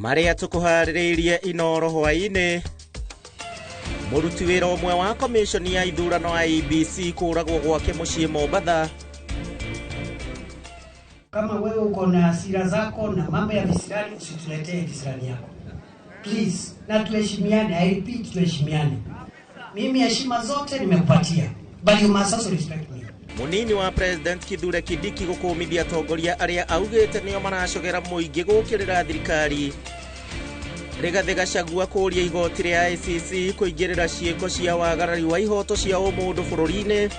Marĩa tũkũharĩrĩirie Inooro hwaĩ-inĩ. Mũruti wĩra ũmwe wa komishoni ya ithurano IEBC kũragwo gwake mũciĩ Mombatha. Kama wewe uko na hasira zako na mambo ya visirani, usituletee visirani yako please, na tuheshimiane. I repeat, tuheshimiane. Mimi heshima zote nimekupatia, but you must also respect me. Munini wa President Kithure Kindiki gũkũmithia atongoria arĩa augĩte nĩo maracogera mũingĩ gũkĩrĩra thirikari. Rigathĩ Gachagua kũũria igoti rĩa ICC kũingĩrĩra ciĩko cia wagarari wa ihoto cia ũmũndũ bũrũri-inĩ.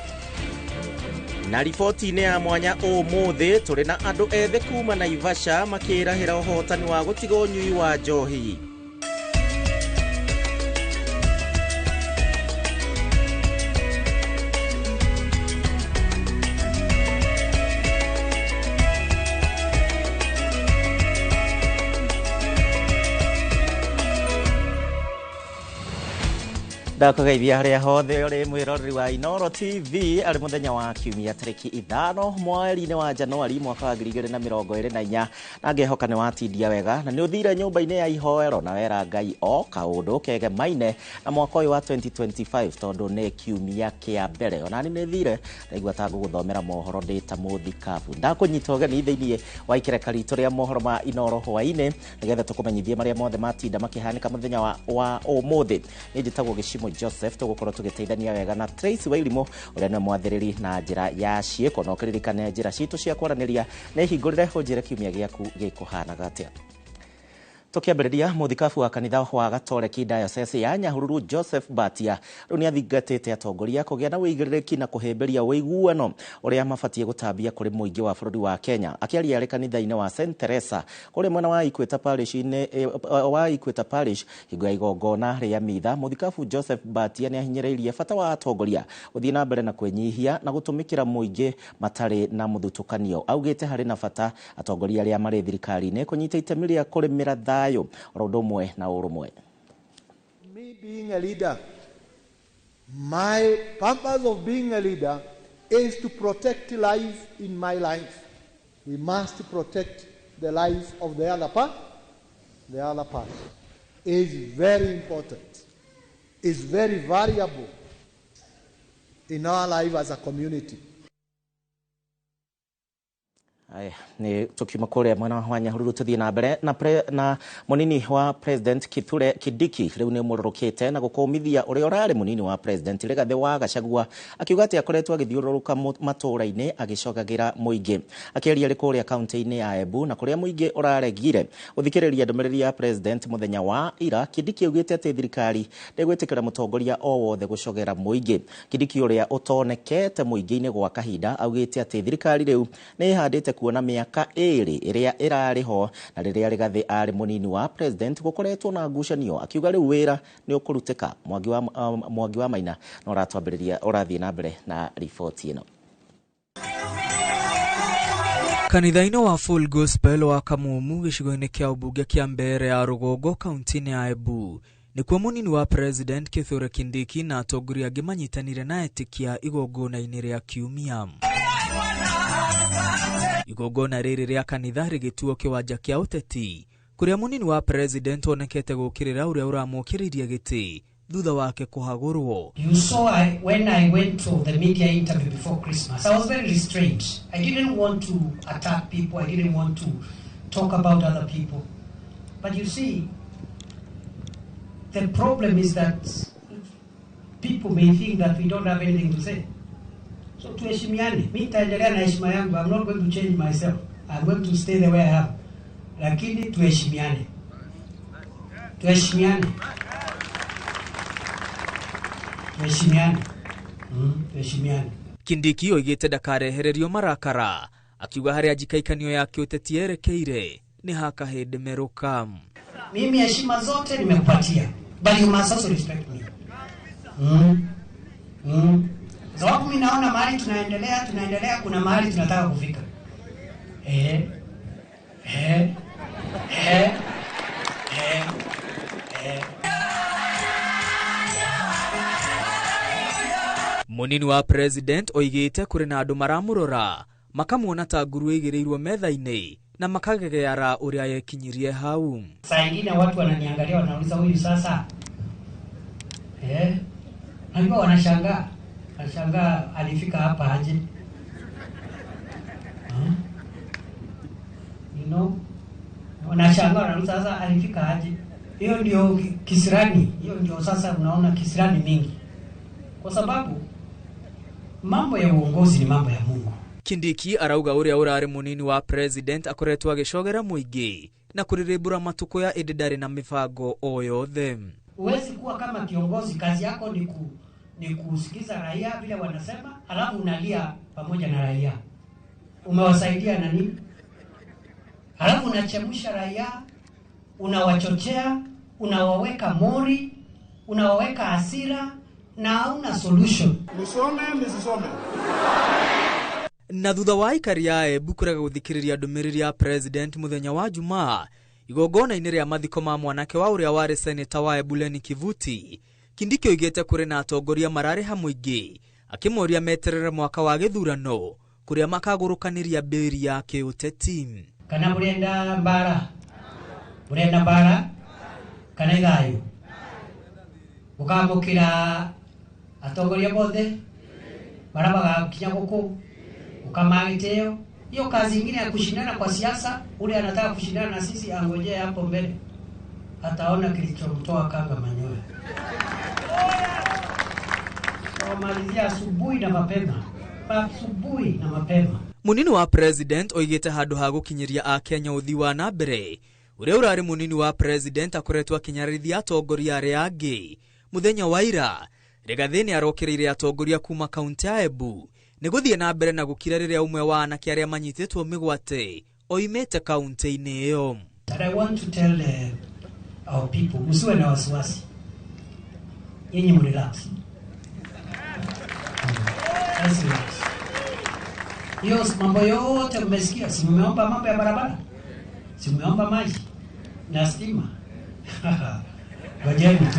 Na riboti-inĩ ya mwanya ũmũthĩ tũrĩ na andũ ethĩ kuma Naivasha makĩrahĩra ũhotani wa gũtiga ũnyui wa njohi. Ndakũgeithia harĩa hothe ũrĩ mwĩroreri wa Inooro TV arĩ mũthenya wa kiumia tarĩki 5 mweri-inĩ wa Januari mwaka wa 2024, na ngehoka nĩ watindia wega na nĩ ũthire nyũmba-inĩ ya ihoero na wera Ngai o kaũndũ kegemaine na mwaka ũyũ wa 2025 tondũ nĩ kiumia kĩa mbere. Onani nĩ thire ndaigua ta ngũgũthomera mohoro ndĩ ta mũthikabu. Ndakũnyita ũgeni thĩinĩ wa ikereka ritũ rĩa mohoro ma Inooro hwaĩ-inĩ nĩgetha tũkũmenyithie marĩa mothe matinda makĩhanĩka mũthenya wa ũmũthĩ. Niĩ njĩtagwo Gĩcimo Joseph, tũgũkorwo tũgĩteithania wega na Tracy Wairimo ũrĩa nĩwe mwathĩrĩri na njĩra ya ciĩko, na ũkĩririkane njĩra citũ cia kwaranĩria nĩ hingũrĩre ũnjĩre kiumia gĩaku gĩkũhanaga atĩa. Tũkĩambĩrĩria, mũthikabu wa kanitha wa Gatoreki Diocese ya Nyahururu Joseph Mbatia rĩu nĩ athingatĩte atongoria kũgĩa na ũigĩrĩrĩki na kũhĩmbĩria ũiguano ũrĩa mabatiĩ gũtambia kũrĩ mũingĩ wa bũrũri wa Kenya. Akĩaria arĩ kanitha-inĩ wa St Teresa kũrĩa mwena wa Equator Parish wa Equator Parish hingo ya igongona rĩa mitha, mũthikabu Joseph Mbatia nĩ ahinyĩrĩirie bata wa atongoria gũthiĩ na mbere na kwĩnyihia na gũtũmĩkĩra mũingĩ matarĩ na mũthutũkanio. Augĩte harĩ na bata atongoria arĩa marĩ thirikari-inĩ kũnyita itemi rĩa kũrĩmĩra thayũ oro ũndũ ũmwe na ũrũmwe. Me being a leader, my purpose of being a leader is to protect life in my life. We must protect the life of the other part. The other part is very important. Is very valuable in our life as a community. Aya, nĩ tũkiuma kũrĩa mwena wa Nyahururu tũthiĩ na mbere na, na mũnini wa President Kithure Kindiki rĩu nĩ mũrũrũkĩte na gũkũmithia ũrĩa ũrarĩ mũnini wa President Rigathĩ wa Gachagua akiuga atĩ akoretwo agĩthiũrũrũka matũũra-inĩ agĩcogagĩra mũingĩ. Akĩaria arĩ kũrĩa kaunti-inĩ ya Embu na kũrĩa mũingĩ ũraregire gũthikĩrĩria ndũmĩrĩri ya President mũthenya wa ira, Kindiki augĩte atĩ thirikari ndĩgwĩtĩkĩra mũtongoria o wothe gũcogera mũingĩ. Kindiki ũrĩa ũtonekete mũingĩ-inĩ gwa kahinda augĩte atĩ thirikari rĩu nĩ ĩhandĩte kuona mĩaka 2 ĩrĩa ĩrarĩ ho na rĩrĩa Rigathĩ arĩ mũnini wa President gũkoretwo na ngucanio, akiuga rĩu wĩra nĩ ũkũrutĩka. Mwangi wa Maina no ũratwambĩrĩria ũrathiĩ na mbere na riboti ĩno. Kanitha-inĩ wa Full Gospel wa Kamumu gĩcigo-inĩ kĩa ũmbunge kĩa Mbeere ya Rũgongo kaunti-inĩ ya Embu nĩkuo mũnini wa President Kithure Kindiki na atongoria angĩ manyitanire na etĩkia igongona-inĩ rĩa kiumia. Igongona rĩrĩ rĩa kanitha rĩgĩtuo kĩwanja kĩa ũteti kũrĩa mũnini wa President onekete gũkĩrĩra ũrĩa ũramũkĩrĩirie gĩtĩ thutha wake kũhagũrwo. You saw when I went to the media interview before Christmas, I was very restrained. I didn't want to attack people. I didn't want to talk about other people. But you see, the problem is that people may think that we don't have anything to say. So tuheshimiane. Mi nitaendelea na heshima yangu. I'm not going to change myself. I'm going to stay the way I am. Lakini tuheshimiane. Tuheshimiane. Tuheshimiane. Tuheshimiane. Kindiki oigĩte ndakarehererio marakara akiuga harĩa njikaikanio ya kĩũteti yerekeire nĩ hakahĩndĩ merũka. Mimi heshima zote nimekupatia, but you must also respect me. Sababu mimi naona mahali tunaendelea, kuna mahali tunataka kufika. Eh. Eh. Eh. Eh. Eh. Mũnini wa President oigĩte kũrĩ na andũ maramũrora makamuona ta nguru ĩigĩrĩirwo metha-inĩ Na makagegeara ũrĩa yekinyirie hau. Saa ingine watu wananiangalia wanauliza, huyu sasa najua wanashangaa, wanashangaa alifika hapa aje? You know, wanashangaa wanauliza sasa alifika aje? Hiyo ndio kisirani, hiyo ndio sasa unaona kisirani mingi, kwa sababu mambo ya uongozi ni mambo ya Mungu. Kindiki arauga uria urari munini wa president akoretwo agicogera muingi na kuriribura matuko ya indi ndari na mibango o yothe. Huwezi kuwa kama kiongozi kazi yako ni kusikiza raia vile wanasema, alafu unalia pamoja na raia. Umewasaidia na nini? Alafu unachemsha raia, unawachochea, unawaweka mori, unawaweka hasira na hauna solution. Nisome nisisome. Na thutha wa aikari a Embu kũrega gũthikĩrĩria ndũmĩrĩri ya president mũthenya wa Jumaa igongona-inĩ rĩa mathiko ma mwanake wa ũrĩa warĩ seneta wa Embu Lenny Kivuti, Kindiki oigĩte kũrĩ na atongoria mararĩha mũingĩ akĩmoria meterere mwaka wa gĩthurano kũrĩa makagũrũkanĩria mbĩri ya kĩũteti. Kana mũrenda mbara? Mũrenda mbara? Kana ithayũ? Mũkamũkĩra atongoria bothe marĩa magakinya gũkũ ukamagiteo. Hiyo kazi ingine ya kushindana kwa siasa, ule anataka kushindana na sisi angojee hapo mbele, ataona kilichomtoa kanga manyoya. Wamalizia asubuhi na mapema, asubuhi na mapema. Munini wa president oigite handu ha gukinyiria akenya uthii wa na mbere uria urari munini wa president akoretwo akinyararithia atongoria aria angi. Muthenya wa ira Rigathi ni arokereire atongoria kuma kaunti ya Embu nĩ gũthiĩ na mbere na gũkira rĩrĩa ũmwe wa anake arĩa manyitĩtwo mĩgwate oimĩte kaunti-inĩ ĩyo. And I want to tell our people, msiwe na wasiwasi. Nyinyi mrelax. Let's relax. Hiyo mambo yote mmesikia, si mmeomba mambo ya barabara? Si mmeomba maji na stima? Ngojeni tu.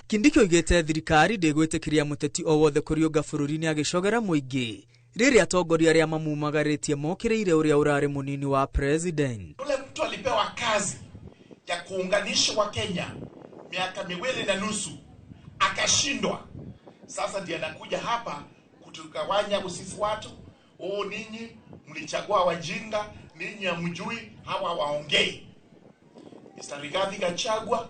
Kindiki oigĩte thirikari ndĩgwĩtĩkĩria mũteti o wothe kũriũnga bũrũri-inĩ agĩcogera mũingĩ rĩrĩa atongoria arĩa mamumagarĩtie mokĩrĩire ũrĩa ũrarĩ mũnini wa president. Ule mtu alipewa kazi ya kuunganisha wa Kenya miaka 2.5 akashindwa. Sasa ndiye anakuja hapa kutugawanya usisi watu. Oh, ninyi mlichagua wajinga, ninyi hamjui, hawa waongei. Mr. Rigathi Gachagua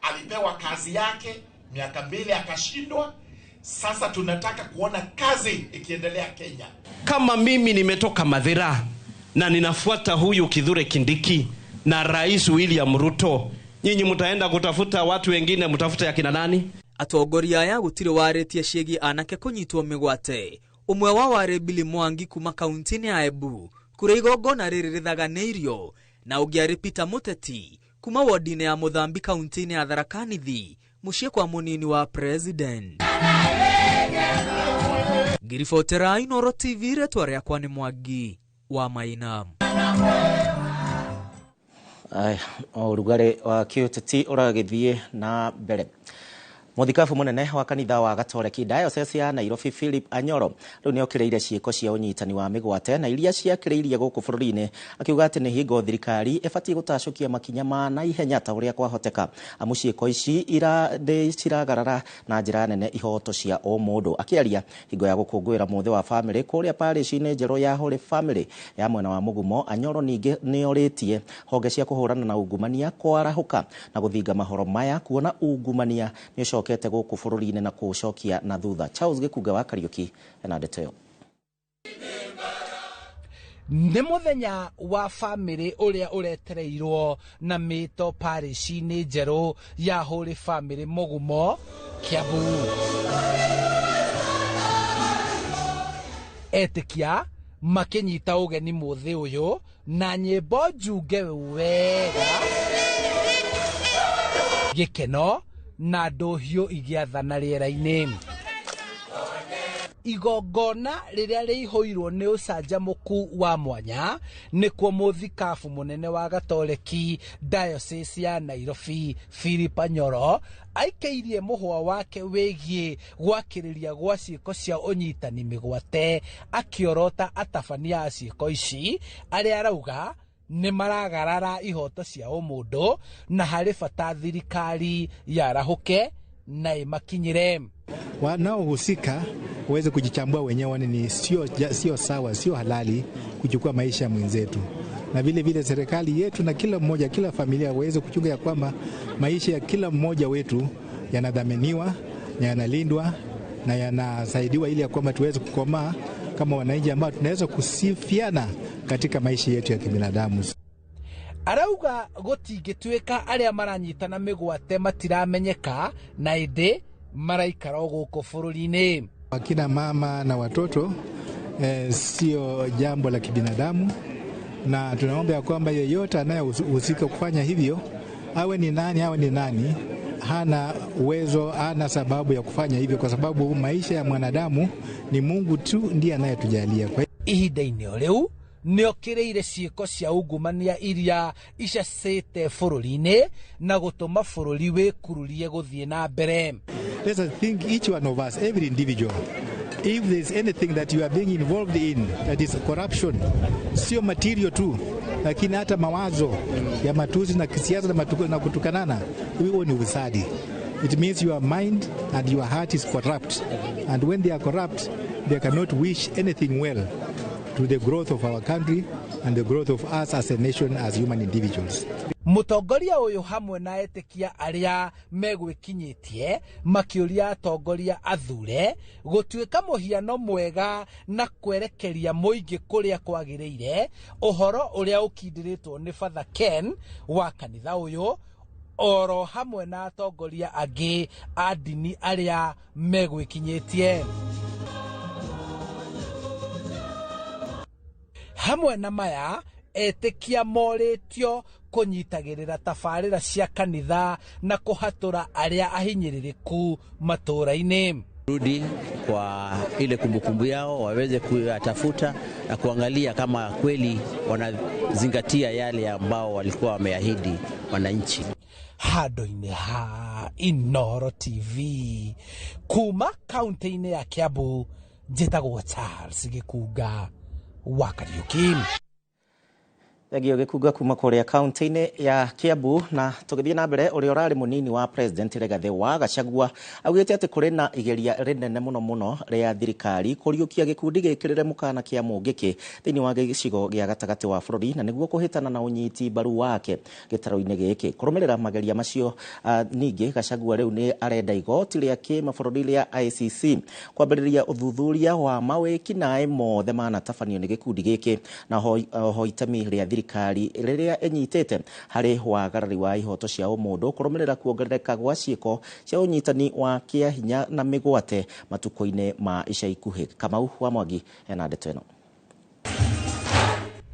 alipewa kazi yake miaka 2 akashindwa. Sasa tunataka kuona kazi ikiendelea Kenya. Kama mimi nimetoka Mathira na ninafuata huyu Kithure Kindiki na Rais William Ruto, nyinyi mtaenda kutafuta watu wengine, mtafute akina nani? Atongoria aya gũtirĩ warĩtie ciĩgiĩ anake kũnyitwo mĩgwate. Ũmwe wao warĩ Billy Mwangi kuma kaunti-inĩ ya Embu kũrĩa igongona rĩrĩ rĩthaganĩirio, na ũngĩ arĩ Peter Mũteti kuma wodi-inĩ ya Mũthambi kaunti-inĩ ya Tharaka Nithi mũciĩ kwa mũnini wa president. Ngiribotera Inooro TV, rĩtwa rĩakwa nĩ Mwangi wa Maina. Ũrugarĩ wa kĩũteti ũragĩthiĩ na mbere. Mũthikabu mũnene wa kanitha wa Gatoreki Diocese ya Nairobi Philip Anyoro rĩu nĩokĩrĩire ciĩko cia ũnyitani wa mĩgwate na iria ciakĩrĩirie gũkũ bũrũri-inĩ, akiuga atĩ nĩ hingo thirikari ĩbatiĩ gũtacũkia makinya ma naihenya ta ũrĩa kwahoteka, amu ciĩko ici nĩ ciragarara na njĩra nene ihoto cia ũmũndũ. Akĩaria hingo ya gũkũngũĩra mũthĩ wa bamĩrĩ kũrĩa parish-inĩ njerũ ya Holy Family ya mwena wa Mũgumo, Anyoro ningĩ nĩorĩtie honge cia kũhũrana na ungumania kwarahũka na gũthinga mahoro maya, kuona ungumania nĩ ũcokete gũkũ bũrũri-inĩ na kũũcokia na thutha. Charles Gĩkunga wa Kariũki ena ndeto ĩyo. Nĩ mũthenya wa bamĩrĩ ũrĩa ũretereirwo na mĩto parish-inĩ njerũ ya Holy Family Mũgumo, Kiambu. Etĩkia makĩnyita ũgeni mũthĩ ũyũ na nyĩmbo njunge wega, gĩkeno na ndũhiũ igĩathana rĩera-inĩ. Igongona rĩrĩa rĩihũirwo nĩ ũcanjamũku wa mwanya nĩkuo mũthikabu mũnene wa Gatoreki Diocese ya Nairobi Philip Anyoro aikĩirie mũhwa wake wĩgiĩ gwakĩrĩria gwa ciĩko cia ũnyitani mĩgwate, akĩorota atabania a ciĩko ici arĩa arauga nĩ maragarara ihoto cia ũmũndũ na harĩ bata thirikari yarahũke na ĩmakinyĩre. Wanaohusika waweze kujichambua wenyewe, ni sio sawa, sio halali kuchukua maisha ya mwenzetu, na vile vile serikali yetu na kila mmoja, kila familia waweze kuchunga ya kwamba maisha ya kila mmoja wetu yanadhaminiwa na yanalindwa na yanasaidiwa, ili ya kwamba tuweze kukomaa kama wananchi ambao tunaweza kusifiana katika maisha yetu ya kibinadamu. Arauga gutingituika aria maranyitana migwate matiramenyeka na indi maraikara guku bururi-ini. Akina mama na watoto sio jambo la kibinadamu, na tunaomba ya kwamba yeyote anayehusika kufanya hivyo, awe ni nani, awe ni nani, hana uwezo, hana sababu ya kufanya hivyo, kwa sababu maisha ya mwanadamu ni Mungu tu ndiye anayetujalia. Kwa ihinda-inĩ o rĩu nĩokĩrĩire ciĩko cia ungumania iria icacĩte bũrũri-inĩ na gũtũma bũrũri wĩkururie gũthiĩ na mbere. Let us think, each one of us, every individual, if there's anything that you are being involved in that is corruption, sio material tu, lakini hata mawazo ya matusi na kisiasa na kutukanana, huo ni ufisadi. It means your mind and your heart is corrupt, and when they are corrupt, they cannot wish anything well to the growth of our country and the growth of us as a nation, as human individuals. Mũtongoria ũyũ hamwe na etĩkia arĩa megwĩkinyĩtie makĩũria atongoria athure gũtuĩka mũhiano mwega na kwerekeria mũingĩ kũrĩa kwagĩrĩire, ũhoro ũrĩa ũkindĩrĩtwo nĩ Father Ken wa kanitha ũyũ oro hamwe na atongoria angĩ a ndini arĩa megwĩkinyĩtie. Hamwe na maya, etĩkia morĩtio kũnyitagĩrĩra tabarĩra cia kanitha na kũhatũra arĩa ahinyĩrĩrĩku matũũra-inĩ. Rudi kwa ile kumbukumbu yao waweze kuyatafuta na kuangalia kama kweli wanazingatia yale ambao walikuwa wameahidi wananchi. Handũ-inĩ ha Inooro TV kuma kaunti-inĩ ya Kiambu, njĩtagwo Charles Gĩkunga wa Kariuki. Thengio Gĩkunga kuma kũrĩa kaunti-inĩ ya Kiambu. Na tũgĩthiĩ na mbere, ũrĩa ũrarĩ mũnini wa president Rigathĩ wa Gachagua augĩte atĩ kũrĩ na igeria rĩnene mũno mũno rĩa thirikari kũriũkia gĩkundi gĩkĩrĩre mũkana kĩa Mũngĩkĩ thĩinĩ wa gĩcigo gĩa gatagatĩ wa bũrũri, na nĩguo kũhĩtana na ũnyiti mbaru wake gĩtarũ-inĩ gĩkĩ. Kũrũmĩrĩra mageria macio, ningĩ Gachagua rĩu nĩ arenda igoti rĩa kĩmabũrũri rĩa ICC kwambĩrĩria ũthuthuria wa mawĩki naĩ mothe manatabanio nĩ gĩkundi gĩkĩ, na oho itemi rĩa thirikari rĩrĩa ĩnyitĩte harĩ wagarari wa ihoto cia ũmũndũ kũrũmĩrĩra kuongerereka gwa ciĩko cia ũnyitani wa kĩahinya na mĩgwate matukũ-inĩ ma ica ikuhĩ. Kamau wa Mwangi ena ndeto ĩno.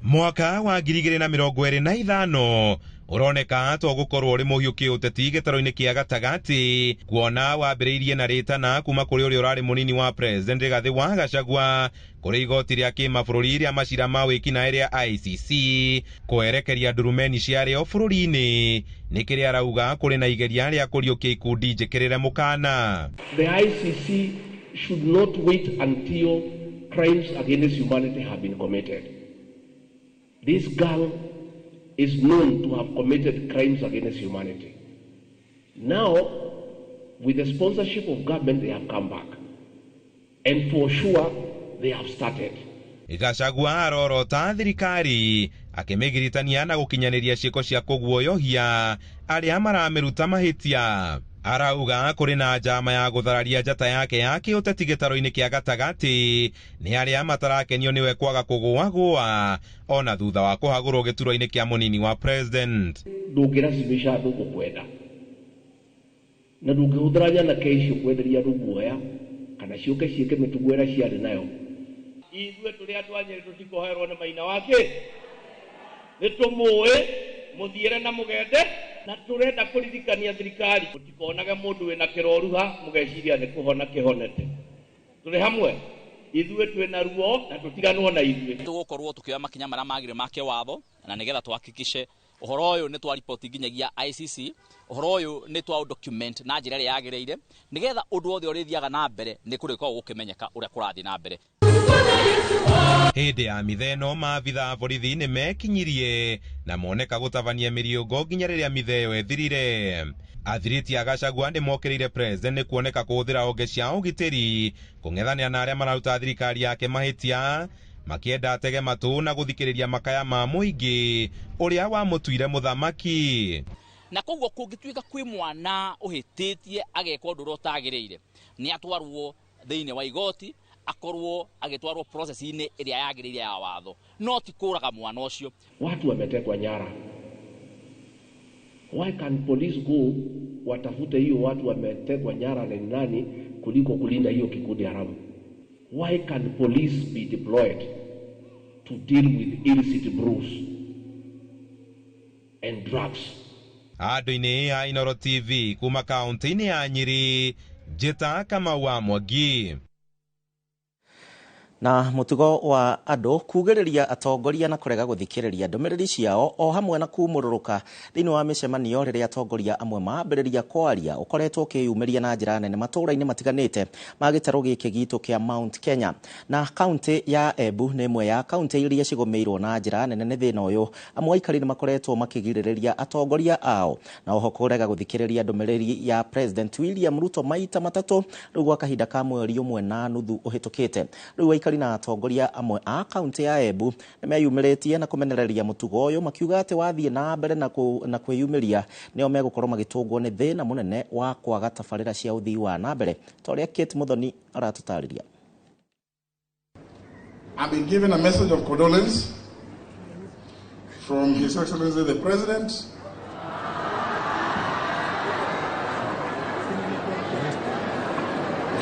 Mwaka wa 2025 ũroneka to gũkorwo ũrĩ mũhiũ kĩũteti gĩtarũ-inĩ kĩa gatagatĩ, kuona wambĩrĩirie na rĩtana kuma kũrĩ ũrĩa ũrarĩ mũnini wa president Rigathĩ wa Gachagua kũrĩ igoti rĩa kĩmabũrũri rĩa macira ma wĩkinaĩ rĩa ICC kwerekeria ndurumeni ciarĩo bũrũri-inĩ. Nĩ kĩrĩa arauga kũrĩ na igeria rĩa kũriũkia ikundi njĩkĩrĩre mũkana. The ICC should not wait until crimes against humanity have been committed. This gang is known to have committed crimes against humanity. Now, with the sponsorship of government, they have come back. And for sure, they have started. Gachagua arorota thirikari akĩmĩgiritania na gũkinyanĩria ciĩko cia kũguoyohia arĩa maramĩruta mahĩtia. Arauga kũrĩ na njama ya gũthararia njata yake ya kĩũteti gĩtarũ-inĩ kĩa gatagatĩ nĩ arĩa matarakenio nĩwe kwaga kũgũagũa ona thutha wa kũhagũrwo gĩturwa-inĩ kĩa mũnini wa president. Ndũngĩracimisha andũ gũkwenda na ndũngĩhũthĩra nyanake icio kwenderia andũ guoya kana ciũke ciĩke mĩtugo ĩrĩa ciarĩ nayo. Ithuĩ tũrĩ andũ a Nyĩrĩ tũtikoherwo nĩ Maina wake, nĩ tũmũĩ mũthiĩre na mũgende, na tũrenda kũririkania thirikari mũtikonage mũndũ wĩna kĩroruha mũgeciria nĩ kũhona kĩhonete. Tũrĩ hamwe. Ithuĩ twĩna ruo na tũtiganwo na ithuĩ. Tũgũkorwo tũkĩoya makinya marĩa magĩrĩire ma kĩwatho na nĩgetha tuhakikishe ũhoro ũyũ nĩ twaripoti nginyagia ICC, ũhoro ũyũ nĩ twa document na njĩra ĩrĩa yagĩrĩire nĩgetha ũndũ wothe ũrĩthiaga na mbere nĩ kũrĩkoragwo gũkĩmenyeka ũrĩa kũrathiĩ na mbere. Hĩndĩ ya mitha ĩno maabitha a borithi nĩ mekinyirie na moneka gũtabania mĩriũngo nginya rĩrĩa mitha ĩyo ĩthirire. Athiriti a Gachagua nĩ mokĩrĩire president nĩ kuoneka kũhũthĩra honge cia ũgitĩri kũng'ethanĩra na arĩa mararuta thirikari yake mahĩtia, makĩenda atege matũ na gũthikĩrĩria makaya ma mũingĩ ũrĩa wamũtuire mũthamaki. Na koguo kũngĩtuĩka kwĩ mwana ũhĩtĩtie ageka ũndũ ũrĩa ũtagĩrĩire, nĩ atwarwo thĩinĩ wa igoti, akorwo agĩtwarwo process-inĩ ĩrĩa yagĩrĩire ya watho, no ti kũraga mwana ũcio. Watu wametekwa nyara. Why can police go watafute hiyo watu wametekwa nyara na ni nani kuliko kulinda hiyo kikundi haramu? Why can police be deployed to deal with illicit brews and drugs? Andũ-inĩ a Inooro TV kuma kaunti-inĩ ya Nyĩrĩ, Njĩta Kamau wa Mwangi. Na mutugo wa andũ kugĩrĩria atongoria na kũrega gũthikĩrĩria ndũmĩrĩri ciao o hamwe na kumũrũrũka thĩinĩ wa mĩcemanio rĩrĩa atongoria amwe mambĩrĩria kwaria ũkoretwo ũkĩyumĩria na njĩra nene matũũra-inĩ matiganĩte ma gĩtarũ gĩkĩ gitũ kĩa Mount Kenya. Na kaunti ya Embu nĩ ĩmwe ya kaunti iria cigũmĩirwo na njĩra nene nĩ thĩna ũyũ, amwe aikari nĩ makoretwo makĩgirĩrĩria atongoria ao na oho kũrega gũthikĩrĩria ndũmĩrĩri ya President William Ruto maita matatũ rĩu gwa kahinda ka mweri ũmwe na nuthu ũhĩtũkĩte. Rĩu aikari na atongoria amwe a kaunti ya Embu nĩ meyumĩrĩtie na kũmenereria mũtugo ũyũ makiuga atĩ wathiĩ na mbere na kwĩyumĩria nĩo megũkorwo magĩtũngwo nĩ thĩna mũnene wa kwaga tabarĩra cia ũthii wa na mbere ta ũrĩa Kate Muthoni aratũtarĩria. I've been given a message of condolence from His Excellency the President.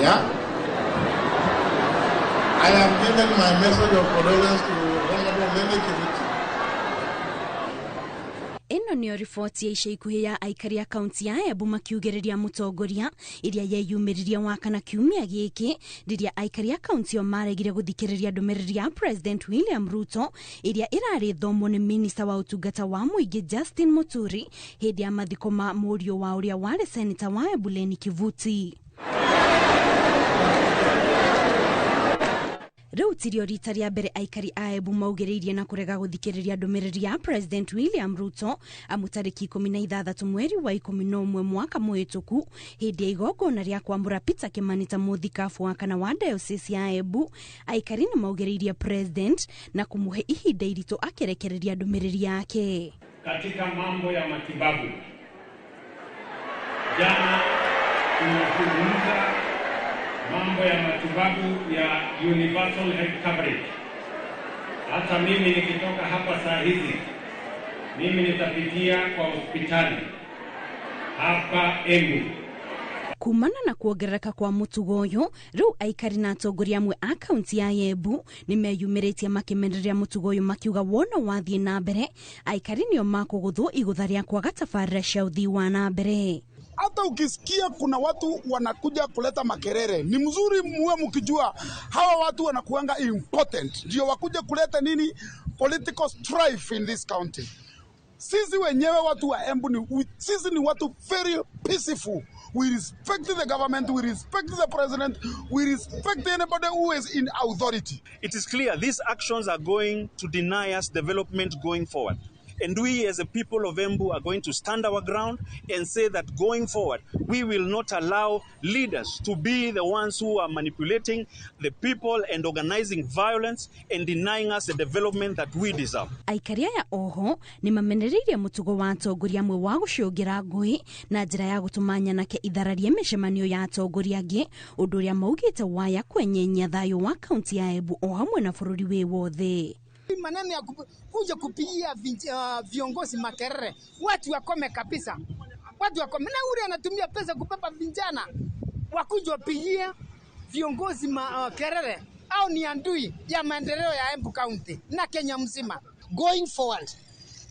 Yeah. I am giving my message of condolence to Honorable Lene Kivuti. Ĩno nĩyo riboti ya ica ikuhĩ ya aikari a kaunti ya Embu makiugĩrĩria mũtongoria ĩrĩa yeyumĩririe wakana kiumia gĩkĩ rĩrĩa aikari a kaunti ĩyo maregire gũthikĩrĩria ndũmĩrĩri ya President William Ruto ĩrĩa ĩrarĩ thomwo nĩ minista wa ũtungata wa mũingĩ Justin Muturi hĩndĩ ya mathiko ma mũriũ wa ũrĩa warĩ seneta wa Embu Leni Kivuti. Rĩu tirio rita rĩa mbere aikari a Embu maugĩrĩirie na kũrega gũthikĩrĩria ndũmĩrĩri ya President William Ruto amu tarĩki 16 mweri wa 11 mwaka mũhĩtũku hĩndĩ ya igongona rĩa kwamũra Peter Kimani ta mũthikabu wa kana wa diocese ya Embu, aikari nĩ maugĩrĩirie President na kũmũhe ihinda iritũ akĩrekereria ndũmĩrĩri yake. Katika mambo ya matibabu, jana tunazungumza mambo ya matibabu ya universal health coverage. Hata mimi nikitoka hapa saa hizi, mimi nitapitia kwa hospitali hapa Embu. Kumana na kuongerereka kwa mutugo ũyũ, rĩu aikari na atongoria amwe a kaunti ya Embu nĩ meyumĩrĩtie makĩmenereria mũtugo ũyũ makiuga wona wathiĩ na mbere aikari nĩo makũgũthwo igũtha rĩa kwaga tabarĩra cia ũthii wa na mbere. Hata ukisikia kuna watu wanakuja kuleta makerere, ni mzuri muwe mkijua hawa watu wanakuanga important, ndio wakuja kuleta nini political strife in this county. Sisi wenyewe watu wa Embu sisi ni watu very peaceful. We respect the government, we respect the president, we respect anybody who is in authority. It is clear these actions are going to deny us development going forward. And we as a people of Embu are going to stand our ground and say that going forward, we will not allow leaders to be the ones who are manipulating the people and organizing violence and denying us the development that we deserve. Aikari aya oho nĩ mamenereirie mũtugo wa atongoria amwe wa gũcũngĩra ngũĩ na njĩra ya gũtũma nyanake ithararie mĩcemanio ya atongoria angĩ, ũndũ ũrĩa maugĩte waya kwenyenyia thayũ wa kaunti ya Embu o hamwe na bũrũri wĩ wothe. Maneno ya kuja kupigia viongozi makerere, watu wakome kabisa, watu wakome. Na ule anatumia pesa kupepa vijana wakuja wapigia viongozi makerere, au ni andui ya maendeleo ya Embu County na Kenya mzima. Going forward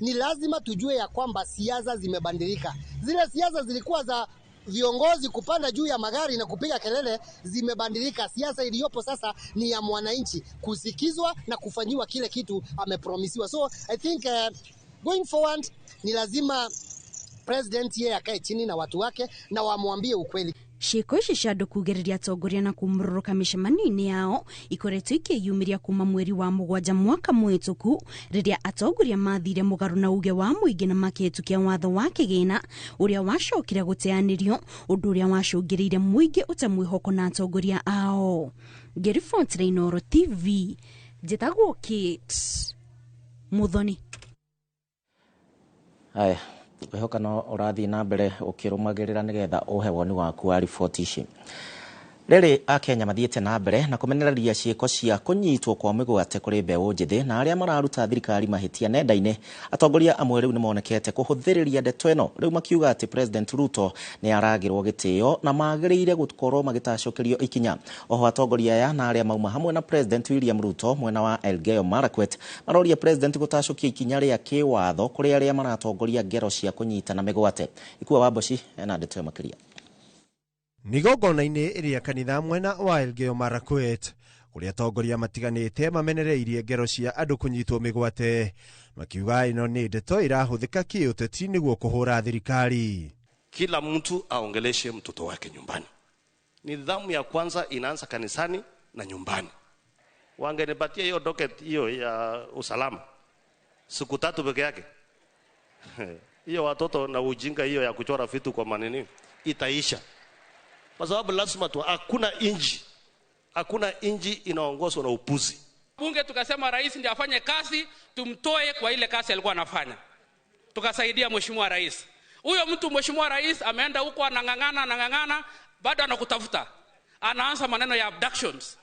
ni lazima tujue ya kwamba siasa zimebadilika. Zile siasa zilikuwa za viongozi kupanda juu ya magari na kupiga kelele zimebadilika. Siasa iliyopo sasa ni ya mwananchi kusikizwa na kufanyiwa kile kitu amepromisiwa. So I think going forward ni lazima president yeye akae chini na watu wake na wamwambie ukweli. Ciĩko ici cia andũ kugĩrĩria atongoria na kũmũrũrũka mĩcemanio-inĩ yao ikoretwo ikĩyumĩria kuma mweri wa 7 mwaka mũhĩtũku rĩrĩa atongoria mathire mũgarũ na uge wa mũingĩ na makĩhĩtũkia watho wa kĩgĩna ũrĩa wacokire gũteanĩrio, ũndũ ũrĩa wacũngĩrĩire mũingĩ ũte mwĩhoko na atongoria ao. Ngĩribotera Inooro TV, njĩtagwo Kate Muthoni. Haya, ngwihoka no ũrathiĩ na mbere ũkĩrũmagĩrĩra nĩgetha ũhe woni waku wa riboti ici. Rĩrĩ Akenya mathiĩte na mbere na kũmenereria ciĩko cia kũnyitwo kwa mĩgwate kũrĩ mbeũ njĩthĩ na arĩa mararuta thirikari mahĩtia nenda-inĩ. Atongoria amwe rĩu nĩmonekete kũhũthĩrĩria ndeto ĩno, rĩu makiuga atĩ President Ruto nĩ aragĩrwo gĩtĩo na magĩrĩire gũkorwo magĩtacũkĩrio ikinya. Oho atongoria aya na arĩa mauma hamwe na President William Ruto mwena wa Elgeyo Marakwet maroria President gũtacũkia ikinya rĩa kĩwatho kũrĩ arĩa maratongoria ngero cia kũnyitana mĩgwate. Ikua Wamboci ena ndeto ĩyo makĩria. Nigongona-inĩ rĩa kanitha mwena wa Elgeyo Marakwet kũrĩa atongoria matiganĩte mamenereirie ngero cia andũ kũnyitwo mĩgwate, makiuga ĩno nĩ ndeto ĩrahũthĩka kĩũteti nĩguo kũhũra thirikari. Kila mtu aongeleshe mtoto wake nyumbani. Nidhamu ya kwanza inaanza kanisani na nyumbani. Wangenipatia hiyo docket hiyo ya usalama siku 3 peke yake, hiyo watoto na ujinga hiyo ya kuchora vitu kwa manini itaisha. Kwa sababu lazima tu, hakuna inji inaongozwa na upuzi. Bunge tukasema rais ndiye afanye kazi, tumtoe kwa ile kazi alikuwa anafanya. Tukasaidia mheshimiwa rais. Huyo mtu mheshimiwa rais ameenda huko anang'ang'ana, bado anakutafuta. Anaanza maneno ya abductions.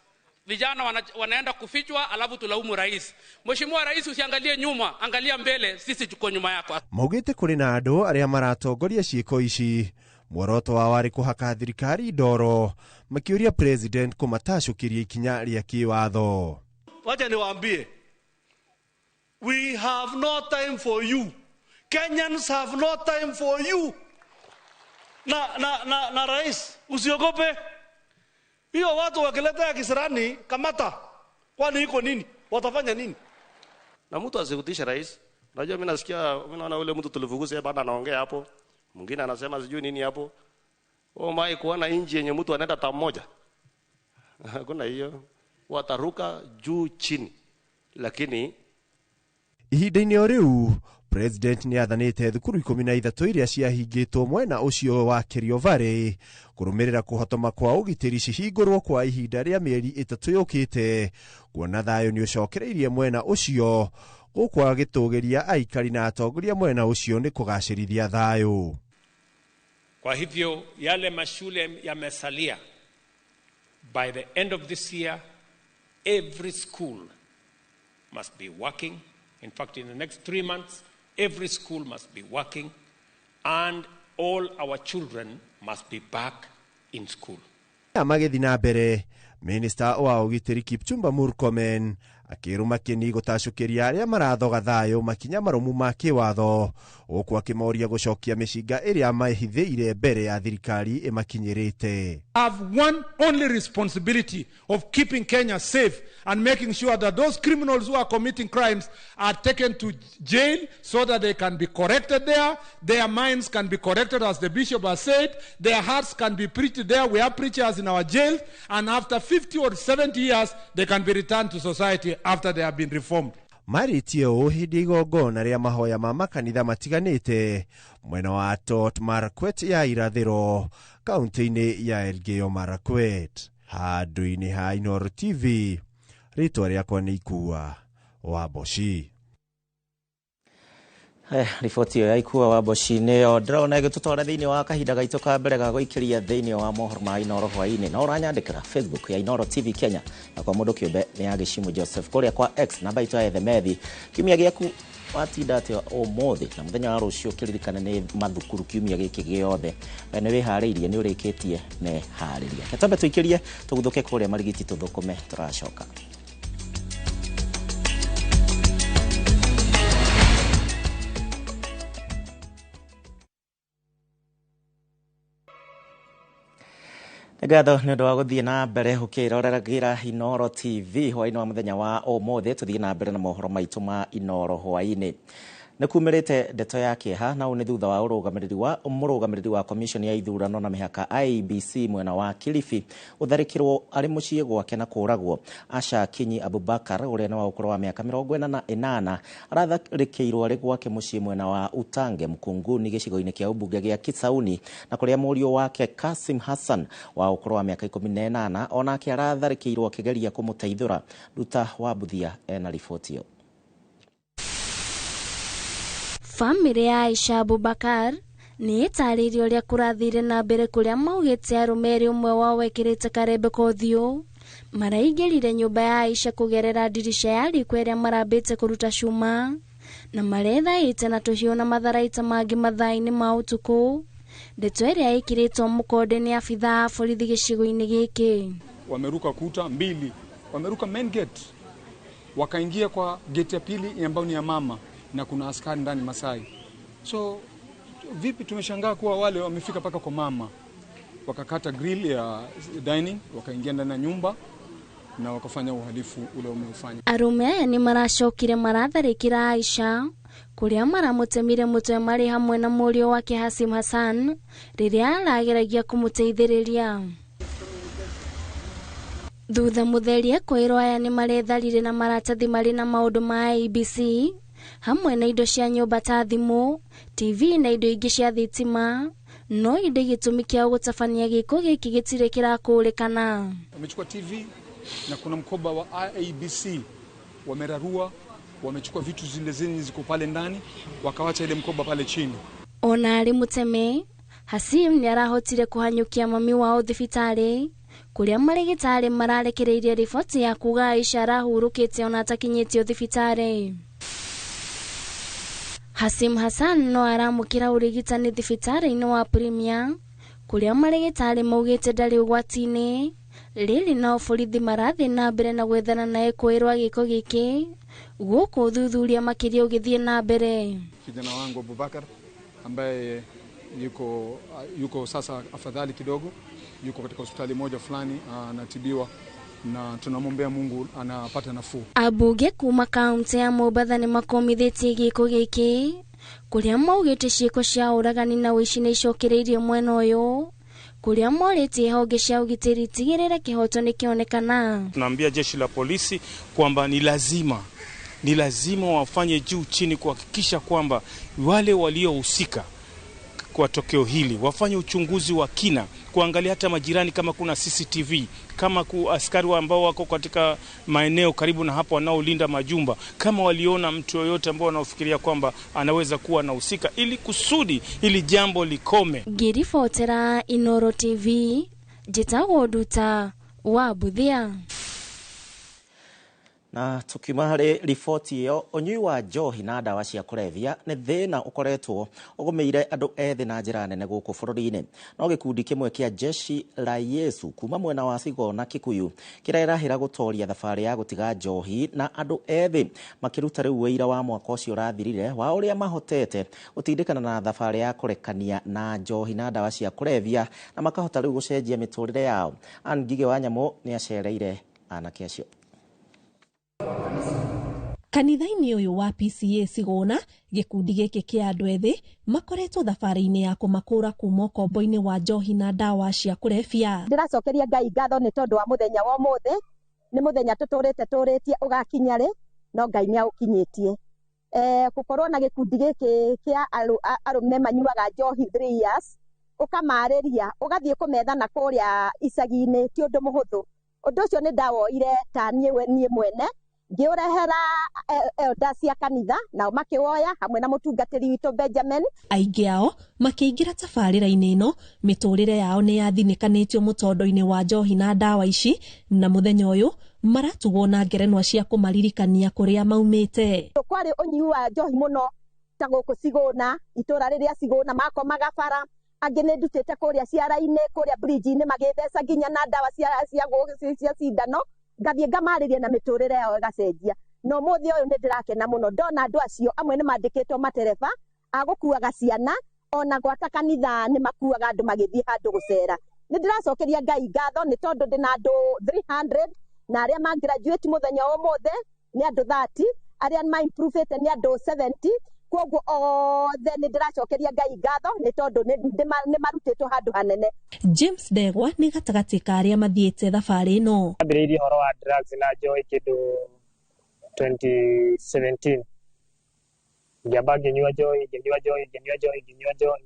Vijana wanaenda kufichwa alafu tulaumu rais. Mheshimiwa rais, usiangalie nyuma, angalia mbele, sisi tuko nyuma yako. Maugĩte kũrĩ na andũ arĩa maratongoria ciĩko ici muoroto wao warĩ kũhaka thirikari ndoro, makĩũria president kũmatacũkĩria ikinya rĩa kĩwatho. Wacha niwaambie, we have no time for you. Kenyans have no time for you. Na rais, usiogope. Hiyo watu wakileta ya kisirani kamata. Kwani iko nini? Watafanya nini? Na mtu asikutishe rais. Unajua mimi nasikia, mimi naona ule mtu tulifukuza bado anaongea hapo. Mwingine anasema sijui nini hapo. Oh my, kuona inji yenye mtu anaenda tamu moja. Hakuna hiyo. Wataruka juu chini. Lakini ihinda-inĩ o rĩu President nĩ athanĩte thukuru 13 iria ciahingĩtwo mwena ũcio wa Kerio Valley kũrũmĩrĩra kũhotoma kwa ũgitĩri cihingũrwo kwa ihinda rĩa mĩeri 3 yũkĩte, kuona thayũ nĩ ũcokereirie mwena ũcio gũkũ agĩtũgĩria aikari na atongoria mwena ũcio nĩ kũgacĩrithia thayũ. Kwa hivyo yale mashule yamesalia, by the end of this year every school must be working. In fact, in the next 3 months, every school must be working and all our children must be back in school. Magĩthiĩ na mbere, Minister wa ũgitĩri Kipchumba Murkomen akĩrũma kĩni gũtacũkĩria arĩa marathoga thayũ makinya marũmu ma kĩwatho, gũkũ akĩmoria gũcokia mĩcinga ĩrĩa mahithĩire mbere ya thirikari ĩmakinyĩrĩte. Have one only responsibility of keeping Kenya safe and making sure that those criminals who are committing crimes are taken to jail so that they can be corrected there, their minds can be corrected as the bishop has said, their hearts can be preached there. We have preachers in our jails, and after 50 or 70 years they can be returned to society after they have been reformed. Marĩtie ũũ hĩndĩ igongona rĩa mahoya ma makanitha matiganĩte mwena wa Tot Marakwet ya irathĩro kaunti-inĩ ya Elgeyo Marakwet. Handũ-inĩ ha Inooro TV, rĩtwa rĩakwa nĩ Ikua Wamboci. Riboti ĩyo ya Ikua Wamboci nĩyo ndĩrona ĩgĩtũtwara thĩinĩ wa kahinda gaitũ ka mbere ga gũikĩria thĩinĩ wa mohoro ma Inooro hwaĩ-inĩ. Na ũranyandĩkĩra Facebook ya Inooro TV Kenya na kwa mũndũ kĩũmbe nĩ ya Gĩcimu Joseph, kũrĩa kwa X namba itũ ya Ethemethi. Kiumia gĩaku watinda atĩa ũmũthĩ na mũthenya wa rũciũ kĩririkane nĩ mathukuru kiumia gĩkĩ gĩothe. We nĩ wĩharĩirie, nĩ ũrĩkĩtie meharĩria. Reke twambe tũikĩrie tũguthũke kũrĩa Marigiti tũthũkũme, tũracoka. Nĩ ngatho nĩ ũndũ wa gũthiĩ na mbere ũkĩroreragira Inooro TV hwaĩ-inĩ wa mũthenya wa ũmũthĩ. Tũthiĩ na mbere na mohoro maitũ ma Inooro hwaĩ-inĩ. Nĩ kumĩrĩte ndeto ya kĩeha, na ũũ nĩ thutha wa ũrũgamĩrĩri wa mũrũgamĩrĩri wa commission ya ithurano na mĩhaka IEBC mwena wa Kilifi gũtharĩkĩrwo arĩ mũciĩ gwake na kũragwo. Asha Kinyi Abubakar, ũrĩa nĩ wa ũkũrũ wa mĩaka 48, aratharĩkĩirwo arĩ gwake mũciĩ mwena wa Utange Mkunguni, gĩcigo-inĩ kĩa ũmbunge gĩa Kisauni, na kũrĩa mũriũ wake Kasim Hassan wa ũkũrũ wa mĩaka 18 onake aratharĩkĩirwo akĩgeria kũmũteithũra. Nduta wa Mbuthia ena riboti ĩyo. Bamĩrĩ ya Aisha Abubakar nĩ ĩtarĩirie ũrĩa kũrathire na mbere, kũrĩa maugĩte arũme erĩ, ũmwe wao wekĩrĩte karembeko ũthiũ, maraingĩrire nyũmba ya Aisha kũgerera ndirica ya riko ĩrĩa marambĩte kũruta cuma, na marethaĩte na tũhiũ na matharaita mangĩ mathaa-inĩ ma ũtukũ. Ndeto ĩrĩa ĩkĩrĩtwo mũkonde nĩ abithaa a borithi gĩcigo-inĩ gĩkĩ. Wameruka kuta mbili, wameruka main gate, wakaingia kwa gate ya pili ambayo ni ya mama, na kuna askari ndani Masai. So vipi tumeshangaa kuwa wale wamefika mpaka kwa mama, wakakata grill ya dining, wakaingia ndani ya nyumba na wakafanya uhalifu ule umeufanya. Arũme aya nĩ maracokire maratharĩkĩra Aisha, kũrĩa maramũtemire mũtwe marĩ hamwe na mũriũ wake Hasim Hassan rĩrĩa arageragia kũmũteithĩrĩria. Thutha mũtheri ekwĩrwo aya nĩ maretharire na maratathi marĩ na maũndũ ma IEBC hamwe na indo cia nyũmba ta thimũ, TV na indo ingĩ cia thitima, no ĩndĩ gĩtũmi kĩa gũtabania gĩko gĩkĩ gĩtirĩ kĩrakũrĩkana. Wamechukua TV na kuna mkoba wa IEBC wamerarua, wamechukua vitu zile zenye ziko pale ndani, wakawacha ile mkoba pale chini. Ona arĩ mũteme, Hasim nĩ arahotire kũhanyũkia mami wao thibitarĩ, kũrĩa marĩgĩtarĩ mararekereirie riboti ya kuga Aisha arahurũkĩte ona atakinyĩtio thibitarĩ. Hasim Hassan no aramũkĩra ũrigitani thibitarĩ-inĩ wa Premier, kũrĩa marĩgĩtarĩ maugĩte ndarĩ ũgwati-inĩ. Rĩrĩ nao borithi marathiĩ na mbere na gwethana na ekũĩrwo gĩko gĩkĩ, gũkũ ũthuthuria makĩria ũgĩthiĩ na mbere. Kijana wangu Abubakar ambaye yuko sasa afadhali kidogo, yuko katika hospitali moja fulani anatibiwa, na tunamwombea Mungu anapata nafuu. Ambunge kuma kaunti ya Mombatha nĩ makomithĩtie gĩko gĩkĩ, kũrĩa maugĩte ciĩko cia ũragani na ũici nĩ icokereirie mwena ũyũ, kũrĩa morĩtie honge cia ũgitĩri itigĩrĩre kĩhoto nĩkĩonekana. Tunaambia jeshi la polisi kwamba ni lazima wafanye juu chini kuhakikisha kwamba wale waliohusika kwa tokeo hili wafanye uchunguzi wa kina, kuangalia hata majirani kama kuna CCTV, kama askari ambao wako katika maeneo karibu na hapo wanaolinda majumba, kama waliona mtu yoyote ambao wanaofikiria kwamba anaweza kuwa anahusika, ili kusudi ili jambo likome. Ngĩribotera Inooro TV, njĩtagwo Nduta wa Mbuthia. Na tukiuma harĩ riboti ĩyo, ũnyui wa njohi na ndawa cia kũrebia nĩ thĩna ũkoretwo ũgũmĩire andũ ethĩ na njĩra nene gũkũ bũrũri-inĩ. No gĩkundi kĩmwe kĩa Jeshi la Yesu kuma mwena wa Sigona Kikuyu kĩrerahĩra gũtoria thabarĩ ya gũtiga njohi, na andũ ethĩ makĩruta rĩu wĩira wa mwaka ũcio ũrathirire wa ũrĩa mahotete gũtindĩkana na thabarĩ ya kũrekania na njohi na ndawa cia kũrebia, na makahota rĩu gũcenjia mĩtũrĩre yao. Ann Ngigĩ wa Nyamũ nĩ acereire anake acio. Kanitha-inĩ ũyũ wa PCA Sigona, gĩkundi gĩkĩ kĩa andũ ethĩ makoretwo thabarĩ-inĩ ya kũmakũra kuma ũkombo-inĩ wa njohi na ndawa cia kũrebia. Ndĩracokeria Ngai ngatho nĩ tondũ wa mũthenya wa ũmũthĩ, nĩ mũthenya tũtũrĩte tũrĩtie ũgakinya rĩ, no Ngai nĩ aũkinyĩtie. Gũkorwo na gĩkundi gĩkĩ kĩa arũme manyuaga njohi 3 years, ũkamarĩria, ũgathiĩ kũmetha na kũrĩa icagi-inĩ ti ũndũ mũhũthũ. Ũndũ ũcio nĩ ndawoire ta niĩ mwene, ngĩũrehera elders cia kanitha, nao makĩwoya hamwe na mũtungatĩri witũ Benjamin. Aingĩ ao makĩingĩra tabarĩra-inĩ ĩno, mĩtũrĩre yao nĩ yathinĩkanĩtio mũtondo-inĩ wa njohi na ndawa ici, na mũthenya ũyũ maratugwo na ngerenwa cia kũmaririkania kũrĩa maumĩte. Kwarĩ ũnyui wa njohi mũno ta gũkũ Sigona, itũra rĩrĩa Sigona makomaga bara, angĩ nĩ ndutĩte kũrĩa ciara-inĩ, kũrĩa bridge-inĩ magĩtheca nginya na ndawa cia cindano, ngathiĩ ngamarĩria na mĩtũrĩre yao ĩgacenjia. No mũthĩ ũyũ nĩ ndĩrakena mũno ndona andũ acio amwe nĩ mandĩkĩtwo matereba a gũkuaga ciana, ona gwata kanitha nĩ makuaga andũ magĩthiĩ handũ gũcera. Nĩ ndĩracokeria Ngai ngatho nĩ tondũ ndĩna andũ 300 na arĩa ma graduate mũthenya wa ũmũthĩ nĩ andũ 30, arĩa ma improvete nĩ andũ 70. Koguo othe nĩ ndĩracokeria Ngai ngatho nĩ tondũ nĩ marutĩtwo handũ hanene. James Ndegwa nĩ gatagatĩ ka arĩa mathiĩte thabarĩ ĩno. Ambĩrĩirie ũhoro wa drugs na njohi kĩndũ 2017. Ngĩamba ngĩnyua njohi, ngĩnyua njohi, ngĩnyua njohi, ngĩnyua njohi,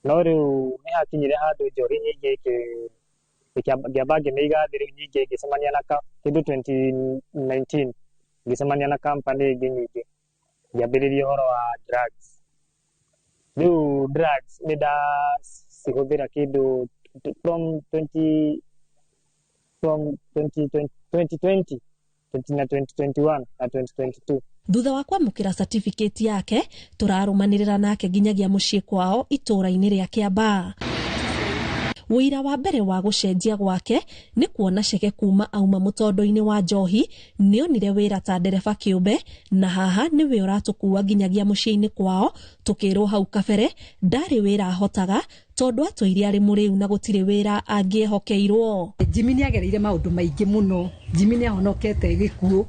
no rĩu nĩ hakinyire handũ njohi nyingĩ ngĩamba ngĩmĩiga thĩ. Rĩu nyingĩ ngĩcemania na kĩndũ 2019, ngĩcemania na company ĩngĩ nyingĩ, ngĩambĩrĩria ũhoro wa drugs. Rĩu drugs nĩ ndacihũthĩra kĩndũ from 20 from 2020 2020 na 2021 na 2022. Thutha wa kwamũkĩra certificate yake, tũrarũmanĩrĩra nake nginyagia mũciĩ kwao itũũra-inĩ rĩa Kĩambaa. Wĩira wa mbere wa gũcenjia gwake nĩ kuona ceke kuma auma mũtondo-inĩ wa njohi. Nĩonire wĩra ta ndereba kĩũmbe, na haha nĩwe ũratũkua nginyagia mũciĩ-inĩ kwao. Tũkĩrwo hau kabere ndarĩ wĩra ahotaga tondũ atũire arĩ mũrĩu na gũtirĩ wĩra angĩehokeirwo. Jimmy nĩ agereire maũndũ maingĩ mũno. Jimmy nĩ ahonokete gĩkuũ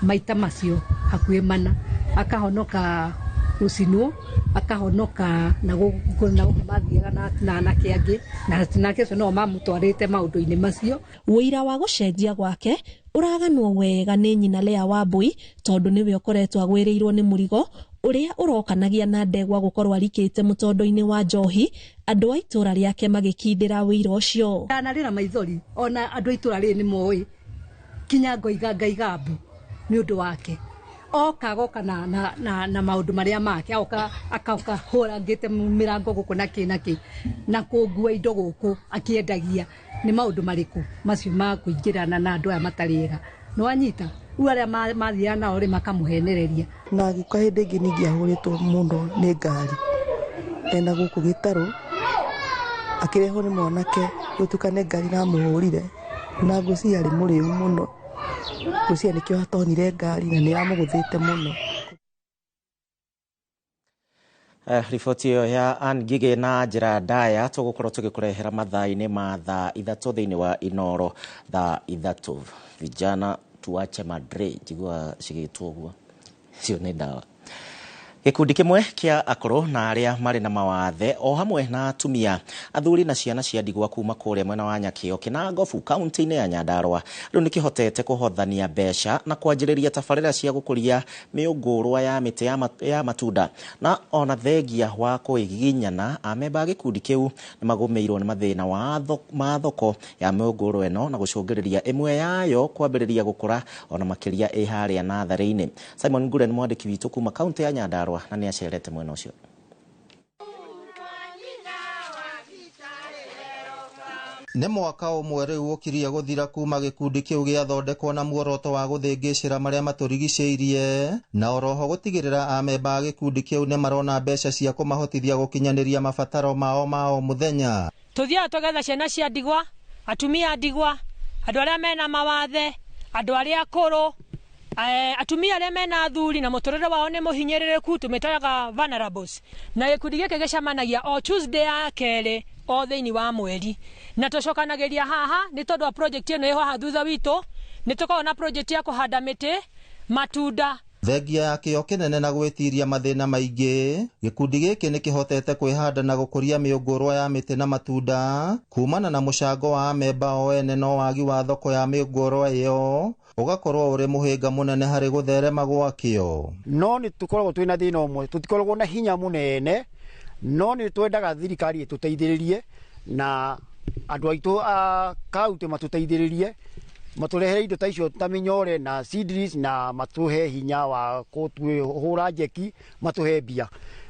maita macio hakuhĩ mana, akahonoka gũcinwo, akahonoka na gũkũ na gũkũ mathiaga na anake angĩ, na anake acio no mamũtwarĩte maũndũ-inĩ macio. Wĩira wa gũcenjia gwake ũraganwo wega nĩ nyina Lea Wambui, tondũ nĩwe ũkoretwo agwĩrĩirwo nĩ mũrigo ũrĩa ũrokanagia na Ndegwa gũkorwo arikĩte mũtondo-inĩ wa njohi, andũ a itũra rĩake magĩkindĩra wĩira ũcio. Ndanarĩra maithori, ona andũ a itũra rĩrĩ nĩ moĩ, kinya ngoiga ngaiga mbu nĩ ũndũ wake. Oka agoka na maũndũ marĩa make, agoka akoka hũrangĩte mĩrango gũkũ na kĩ na kĩ, na kũngua indo gũkũ akĩendagia. Nĩ maũndũ marĩkũ macio ma kũingĩrana na andũ aya matarĩ ega? Nĩ wanyita rĩu arĩa mathiaga nao rĩ makamũhenereria. Na agĩũka hĩndĩ ĩngĩ ningĩ ahũrĩtwo mũno nĩ ngari ena gũkũ gĩtarũ, akĩrehwo nĩ mwanake, gũtuĩka nĩ ngari iramũhũrire, na ngwĩciria arĩ mũrĩu mũno, ngwĩciria nĩkĩo atonire ngari na nĩ yamũgũthĩte mũno. Riboti ĩyo ya Ann Ngigĩ na njĩra ndaya tũgũkorwo tũgĩkũrehera mathaa-inĩ ma thaa 3 thĩinĩ wa Inoro thaa 3. Vijana tuache madre, njiguaga cigĩtwo ũguo, icio nĩ ndawa. Gĩkundi kĩmwe kĩa akũrũ na arĩa marĩ na mawathe o hamwe na atumia, athuri na ciana cia ndigwa kuma kũrĩa mwena wa Nyakĩo Kĩnangobu kaunti-inĩ ya Nyandarũa rĩu nĩ kĩhotete kũhothania mbeca na kwanjĩrĩria tabarĩra cia gũkũria mĩũngũrwa ya mĩtĩ ya matunda. Na ona thengia wa kũigiginyana, amemba a gĩkundi kĩu nĩ magũmĩirwo nĩ mathĩna ma thoko ya mĩũngũrwa ĩno na gũcũngĩrĩria ĩmwe yayo kwambĩrĩria gũkũra ona makĩria ĩ harĩa natharĩ-inĩ. Simon Ngure nĩ mwandĩki witũ kuma kaunti ya Nyandarũa na nĩ acerete mwena ũcio. Nĩ mwaka ũmwe rĩu ũkirie gũthira kuma gĩkundi kĩu gĩathondekwo na muoroto wa gũthĩngĩcĩra marĩa matũrigicĩirie, na oroho gũtigĩrĩra amemba a gĩkundi kĩu nĩ marona mbeca cia kũmahotithia gũkinyanĩria mabataro mao ma o mũthenya. Tũthiaga tũgetha ciana cia ndigwa, atumia a ndigwa, andũ arĩa mena mawathe, andũ arĩa akũrũ, atumia arĩa mena athuri na mũtũrĩre wao nĩ mũhinyĩrĩrĩku, tũmĩtaga vulnerables. Na gĩkundi gĩkĩ gĩcemanagia o Tuesday ya kerĩ o thĩinĩ wa mweri, na tũcokanagĩria haha nĩ tondũ wa project ĩno ĩho haha thutha witũ. Nĩ tũkoragwo na project ya kũhanda mĩtĩ, matunda. Thengia ya kĩo kĩnene na gwĩtiria mathĩna maingĩ, gĩkundi gĩkĩ nĩ kĩhotete kwĩhanda na gũkũria mĩũngũrwa ya mĩtĩ na matunda kumana na mũcango wa amemba o ene, no wagi wa thoko ya mĩũngũrwa ĩyo ũgakorwo ũrĩ mũhĩnga mũnene harĩ gũtherema gwakĩo. No nĩ tũkoragwo twĩna thĩna ũmwe, tũtikoragwo na hinya mũnene, no nĩ twendaga thirikari ĩtũteithĩrĩrie na andũ aitũ a kaunti matũteithĩrĩrie, matũrehere indo ta icio ta mĩnyore na seedlings, na matũhe hinya wa kũhũra njeki, matũhe mbia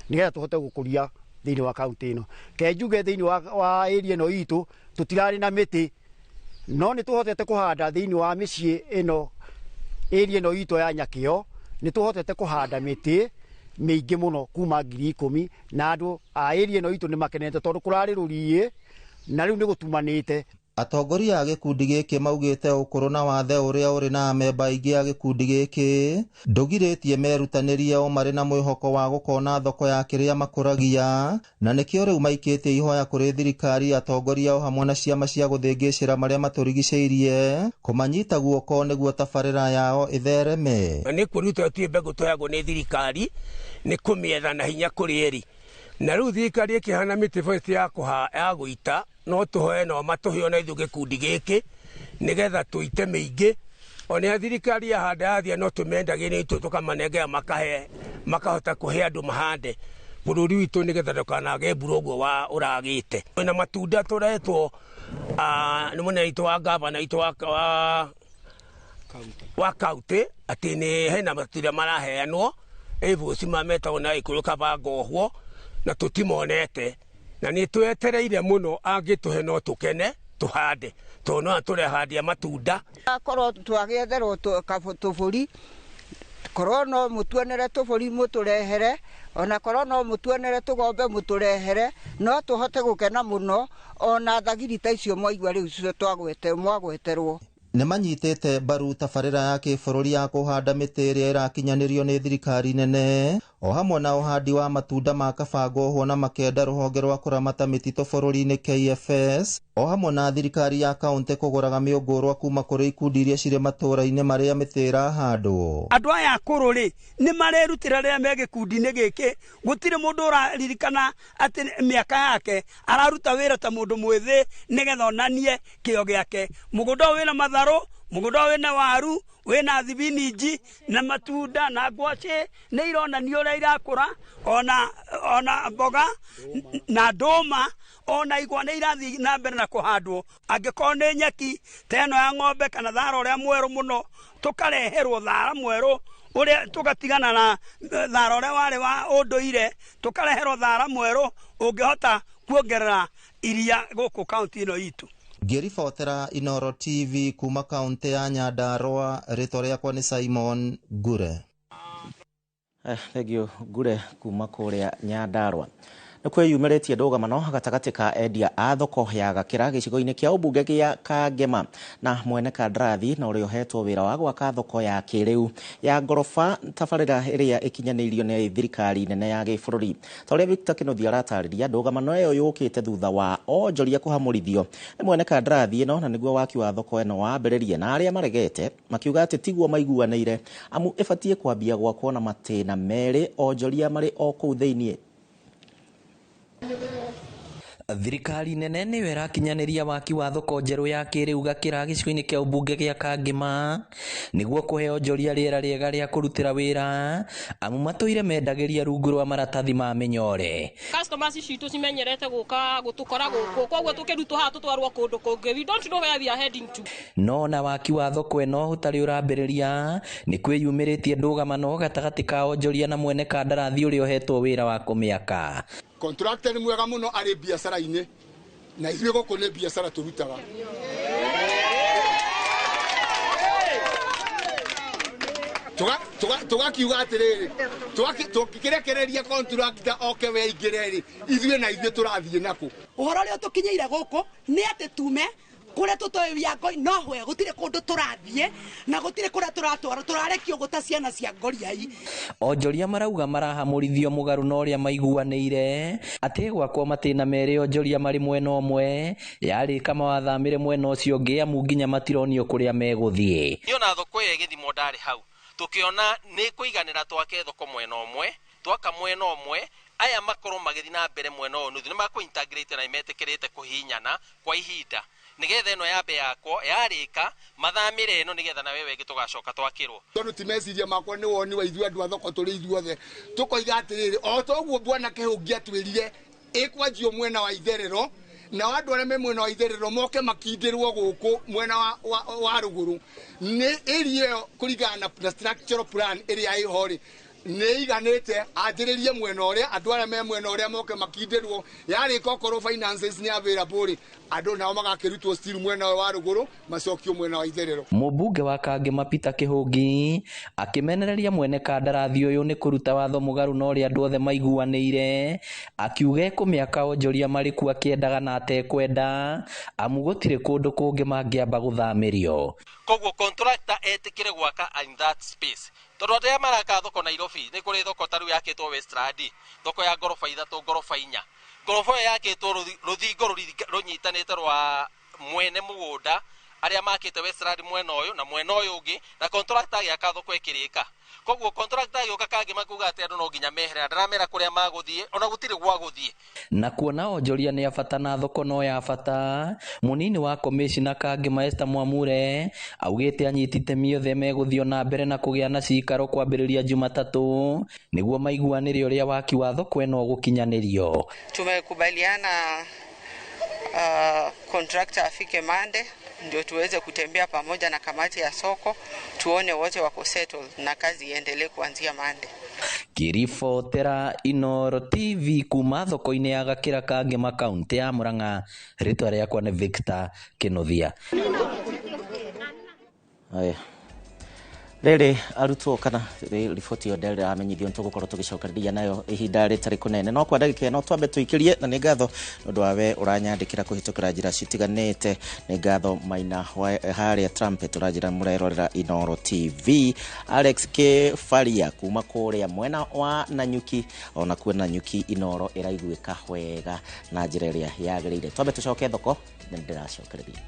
nĩgetha tũhote gũkũria thĩinĩ wa kaunti ĩno. Ke njuge thĩinĩ wa area ĩno itũ tũtirarĩ na mĩtĩ, no nĩ tũhotete kũhanda thĩinĩ wa mĩciĩ ĩno, area ĩno itũ ya Nyakĩo nĩ tũhotete kũhanda mĩtĩ mĩingĩ mũno kuma 10,000, na andũ a area ĩno itũ nĩ makenete tondũ kũrarĩ rũriĩ na rĩu nĩ gũtumanĩte. Atongoria a gĩkundi gĩkĩ maugĩte ũkũrũ na wathe ũrĩa ũrĩ na amemba aingĩ a gĩkundi gĩkĩ ndũgirĩtie merutanĩrie o marĩ na mwĩhoko wa gũkona thoko ya kĩrĩa makũragia, na nĩkĩo rĩu maikĩtie ihoya kũrĩ thirikari, atongoria o hamwe na ciama cia gũthĩngĩcĩra marĩa matũrigicĩirie kũmanyita guoko nĩguo tabarĩra yao ĩthereme. Nĩ kuona tũtirĩ mbegũ tũheagwo nĩ thirikari, nĩ kũmĩetha na hinya kũrĩ eri, na rĩu thirikari ĩkĩhana mĩtĩ forest ya gũita, no tũhoe no matũhe ona ithuĩ gĩkundi gĩkĩ nĩgetha tũite mĩingĩ. Ona thirikari yahanda yathia no tũmendagie nĩ ithuĩ tũkamanengera makahe, makahota kũhe andũ mahande bũrũri witũ nĩgetha ndũkanage mbura ũguo wa ũragĩte. Na matunda tũretwo nĩ mũnene witũ wa gavana witũ wa kaunti atĩ nĩ hena matunda maraheanwo ĩbũci mametagwo na Gĩkũyũ kabangohwo, na tũtimonete, na nĩ twetereire mũno angĩtũhe no tũkene tũhande, tondũ no tũrehandia matunda. Akorwo twagĩetherwo tũbũri, korwo no mũtuonere tũbũri mũtũrehere, ona korwo no mũtuonere tũgombe mũtũrehere, no tũhote gũkena mũno ona thagiri ta icio mwaigua rĩu twagweterwo. Nĩ manyitĩte mbaru tabarĩra ya kĩbũrũri ya kũhanda mĩtĩ ĩrĩa ĩrakinyanĩrio nĩ thirikari nene o hamwe na ũhandi wa matunda ma kabangohwo, na makenda rũhonge rwa kũramata mĩtitũ bũrũri-inĩ KFS o hamwe na thirikari ya kaunti kũgũraga mĩũngũrwa kuma kũrĩ ikundi iria cirĩ matũũra-inĩ marĩa mĩtĩ ĩrahandwo. Andũ aya akũrũ rĩ nĩ marerutĩra rĩrĩa me gĩkundi-inĩ gĩkĩ, gũtirĩ mũndũ ũraririkana atĩ mĩaka yake, araruta wĩra ta mũndũ mwĩthĩ nĩgetha onanie kĩo gĩake. Mũgũnda ũyũ wĩna matharũ, mũgũnda ũyũ wĩna waru, wĩna thibiniji na matunda na ngwacĩ nĩ ironania ũrĩa irakũra, ona mboga na ndũma ona igwa nĩ irathiĩ na mbere na kũhandwo. Angĩkorwo nĩ nyeki ta ĩno ya ng'ombe kana thara ũrĩa mwerũ mũno, tũkareherwo thara mwerũ ũrĩa tũgatigana na thara ũrĩa warĩ wa ũndũire, tũkareherwo thara mwerũ ũngĩhota kuongerera iria gũkũ kaunti ĩno itũ. Ngĩribotera Inooro TV kuma kaunti ya Nyandarua, rĩtwa rĩakwa nĩ Simon Ngure. Thank you Ngure kuma kũrĩa Nyandarua. Nĩ kwĩyumĩrĩtie ndũgamano gatagatĩ ka endia a thoko ya Gakĩra gĩcigo-inĩ kĩa ũmbunge gĩa Kangema na mwene kandarathi na ũrĩa ũhetwo wĩra wa gwaka thoko ya kĩrĩu ya ngoroba, tabarĩra ĩrĩa ĩkinyanĩirio nĩ thirikari nene ya gĩbũrũri. Ta ũrĩa Victor Kĩnuthia aratarĩria, ndũgamano ĩyo yũkĩte thutha wa onjoria kũhamũrithio nĩ mwene kandarathi ĩno, na nĩguo waki wa thoko ĩno wambĩrĩrie, na arĩa maregete makiuga atĩ tiguo maiguanĩire amu ĩbatiĩ kwambia gwakwo na matĩna merĩ onjoria marĩ o kũu thĩiniĩ. Thirikari nene nĩyo ĩrakinyanĩria waki wa thoko njerũ ya kĩrĩu Gakĩra gĩcigo-inĩ kĩa ũmbunge gĩa Kangema nĩguo kũhe onjoria rĩera rĩega rĩa kũrutĩra wĩra, amu matũire mendagĩria rungu rwa maratathi ma mĩnyore. Customers citũ cimenyerete gũka gũtũkora gũkũ, koguo tũkĩrutwo haha tũtwarwo kũndũ kũngĩ, we don't know where we are heading to. No na waki wa thoko ĩno ũtarĩ ũrambĩrĩria, nĩ kwĩyumĩrĩtie ndũgamano gatagatĩ ka onjoria na mwene kandarathi ũrĩa ũhetwo wĩra wa kũmĩaka. Contractor nĩ mwega mũno arĩ biacara-inĩ, na ithuĩ gũkũ nĩ biacara tũrutaga. Tũgakiuga atĩrĩrĩ, tũkĩrekereria contractor oke we aingĩre rĩ, ithuĩ na ithuĩ tũrathiĩ nakũ. Ũhoro ũrĩa ũtũkinyĩire gũkũ nĩ atĩ tume kũrĩa tũtoĩ we are going nowhere, gũtirĩ kũndũ tũrathiĩ na gũtirĩ kũrĩa tũratwarwo, tũrarekio gũta ciana cia ngoriai. Onjoria marauga marahamũrithio mũgarũ na ũrĩa maiguanĩire atĩ gwakwo matĩna merĩ onjoria marĩ mwena ũmwe yarĩ kama wathamĩre mwena ũcio ũngĩ, amu nginya matironio kũrĩa megũthiĩ. Niĩ ona thoko ĩyo ĩgĩthimwo ndarĩ hau, tũkĩona nĩ kũiganĩra twake thoko mwena ũmwe, twaka mwena ũmwe, aya makorwo magĩthiĩ na mbere mwena ũyũ nuthu, nĩ makũ-integrate na nĩmetĩkĩrĩte kũhihinyana kwa ihinda nĩgetha ĩno yambe yakwo yarĩka mathamĩre ĩno nĩgetha na wewe ĩngĩ tũgacoka twakĩrwo. Tondũ ti meciria makwa nĩ woni wa ithuĩ andũ a thoko tũrĩ ithuothe, tũkoiga atĩrĩrĩ, o ta ũguo bwana Kĩhũngi atwĩrire ĩkwanjio mwena wa itherero, na andũ arĩa me mwena wa itherero moke makindĩrwo gũkũ mwena wa rũgũrũ. Nĩ area ĩyo kũringana na structural plan ĩrĩa ĩho rĩ, Nĩ iganĩte anjĩrĩrie mwena ũrĩa andũ arĩa me mwena ũrĩa moke makindĩrwo yarĩka okorwo finances nĩ available rĩ andũ nao magakĩrutwo still mwena wa rũgũrũ macokio mwena wa itherero. Mũmbunge wa Kangema Peter Kĩhũngi akĩmenereria mwene kandarathi ũyũ nĩ kũruta watho mũgarũ na ũrĩa andũ othe maiguanĩire, akiuga ekũmĩaka onjoria marĩ kuo akĩendaga na atekwenda amu gũtirĩ kũndũ kũngĩ mangĩamba gũthamĩrio. Koguo contractor etĩkĩre gwaka in that space tondũ andũ arĩa maraka thoko Nairobi nĩ kũrĩ thoko ta rĩu yakĩtwo Westland, thoko ya ngoroba 3 ngoroba 4, ngoroba ĩyo yakĩtwo rũthingo rũnyitanĩte rwa mwene mũgũnda arĩa makĩte Westland mwena ũyũ na mwena ũyũ ũngĩ, na contractor agĩaka thoko ĩkĩrĩka. Koguo contractor agĩũka kangĩ makuga atĩ andũ no nginya mehere, ndaramera kũrĩa magũthiĩ ona gũtirĩ gwa gũthiĩ. Na kuona onjoria nĩ a bata na thoko no ya bata, mũnini wa komĩcina Kangema Esther Mwamure augĩte anyiti itemi othe megũthiĩ na mbere na kũgĩa na cikaro kwambĩrĩria Jumatatũ nĩguo maiguanĩre ũrĩa waki wa thoko ĩno ũgũkinyanĩrio. Tumekubaliana contractor afike Monday ndio tuweze kutembea pamoja na kamati ya soko tuone wote wako settle na kazi iendelee kuanzia Monday. Ngĩribotera Inooro TV kuma thoko-inĩ ya Gakĩra Kangema kaunti ya Murang'a, rĩtwa rĩakwa nĩ Victor Kĩnuthia. Haya. Rĩrĩ arutwo kana riboti ĩyo ndĩramenyithio nĩtũgũkorwo tũgĩcokereria nayo ihinda rĩtarĩ kũnene, no kwa ndagĩka ĩno twambe tũikĩrie, na nĩ ngatho nĩ ũndũ wa we ũranyandĩkĩra kũhĩtũkĩra njĩra citiganĩte. Nĩ ngatho Maina harĩa Trumpet ũranjĩra mũrerorera Inooro TV. Alex K Faria kuma kũrĩa mwena wa Nanyuki, ona kuo Nanyuki Inooro ĩraiguĩka wega na njĩra ĩrĩa yagĩrĩire. Twambe tũcoke thoko na nĩndĩracokereria.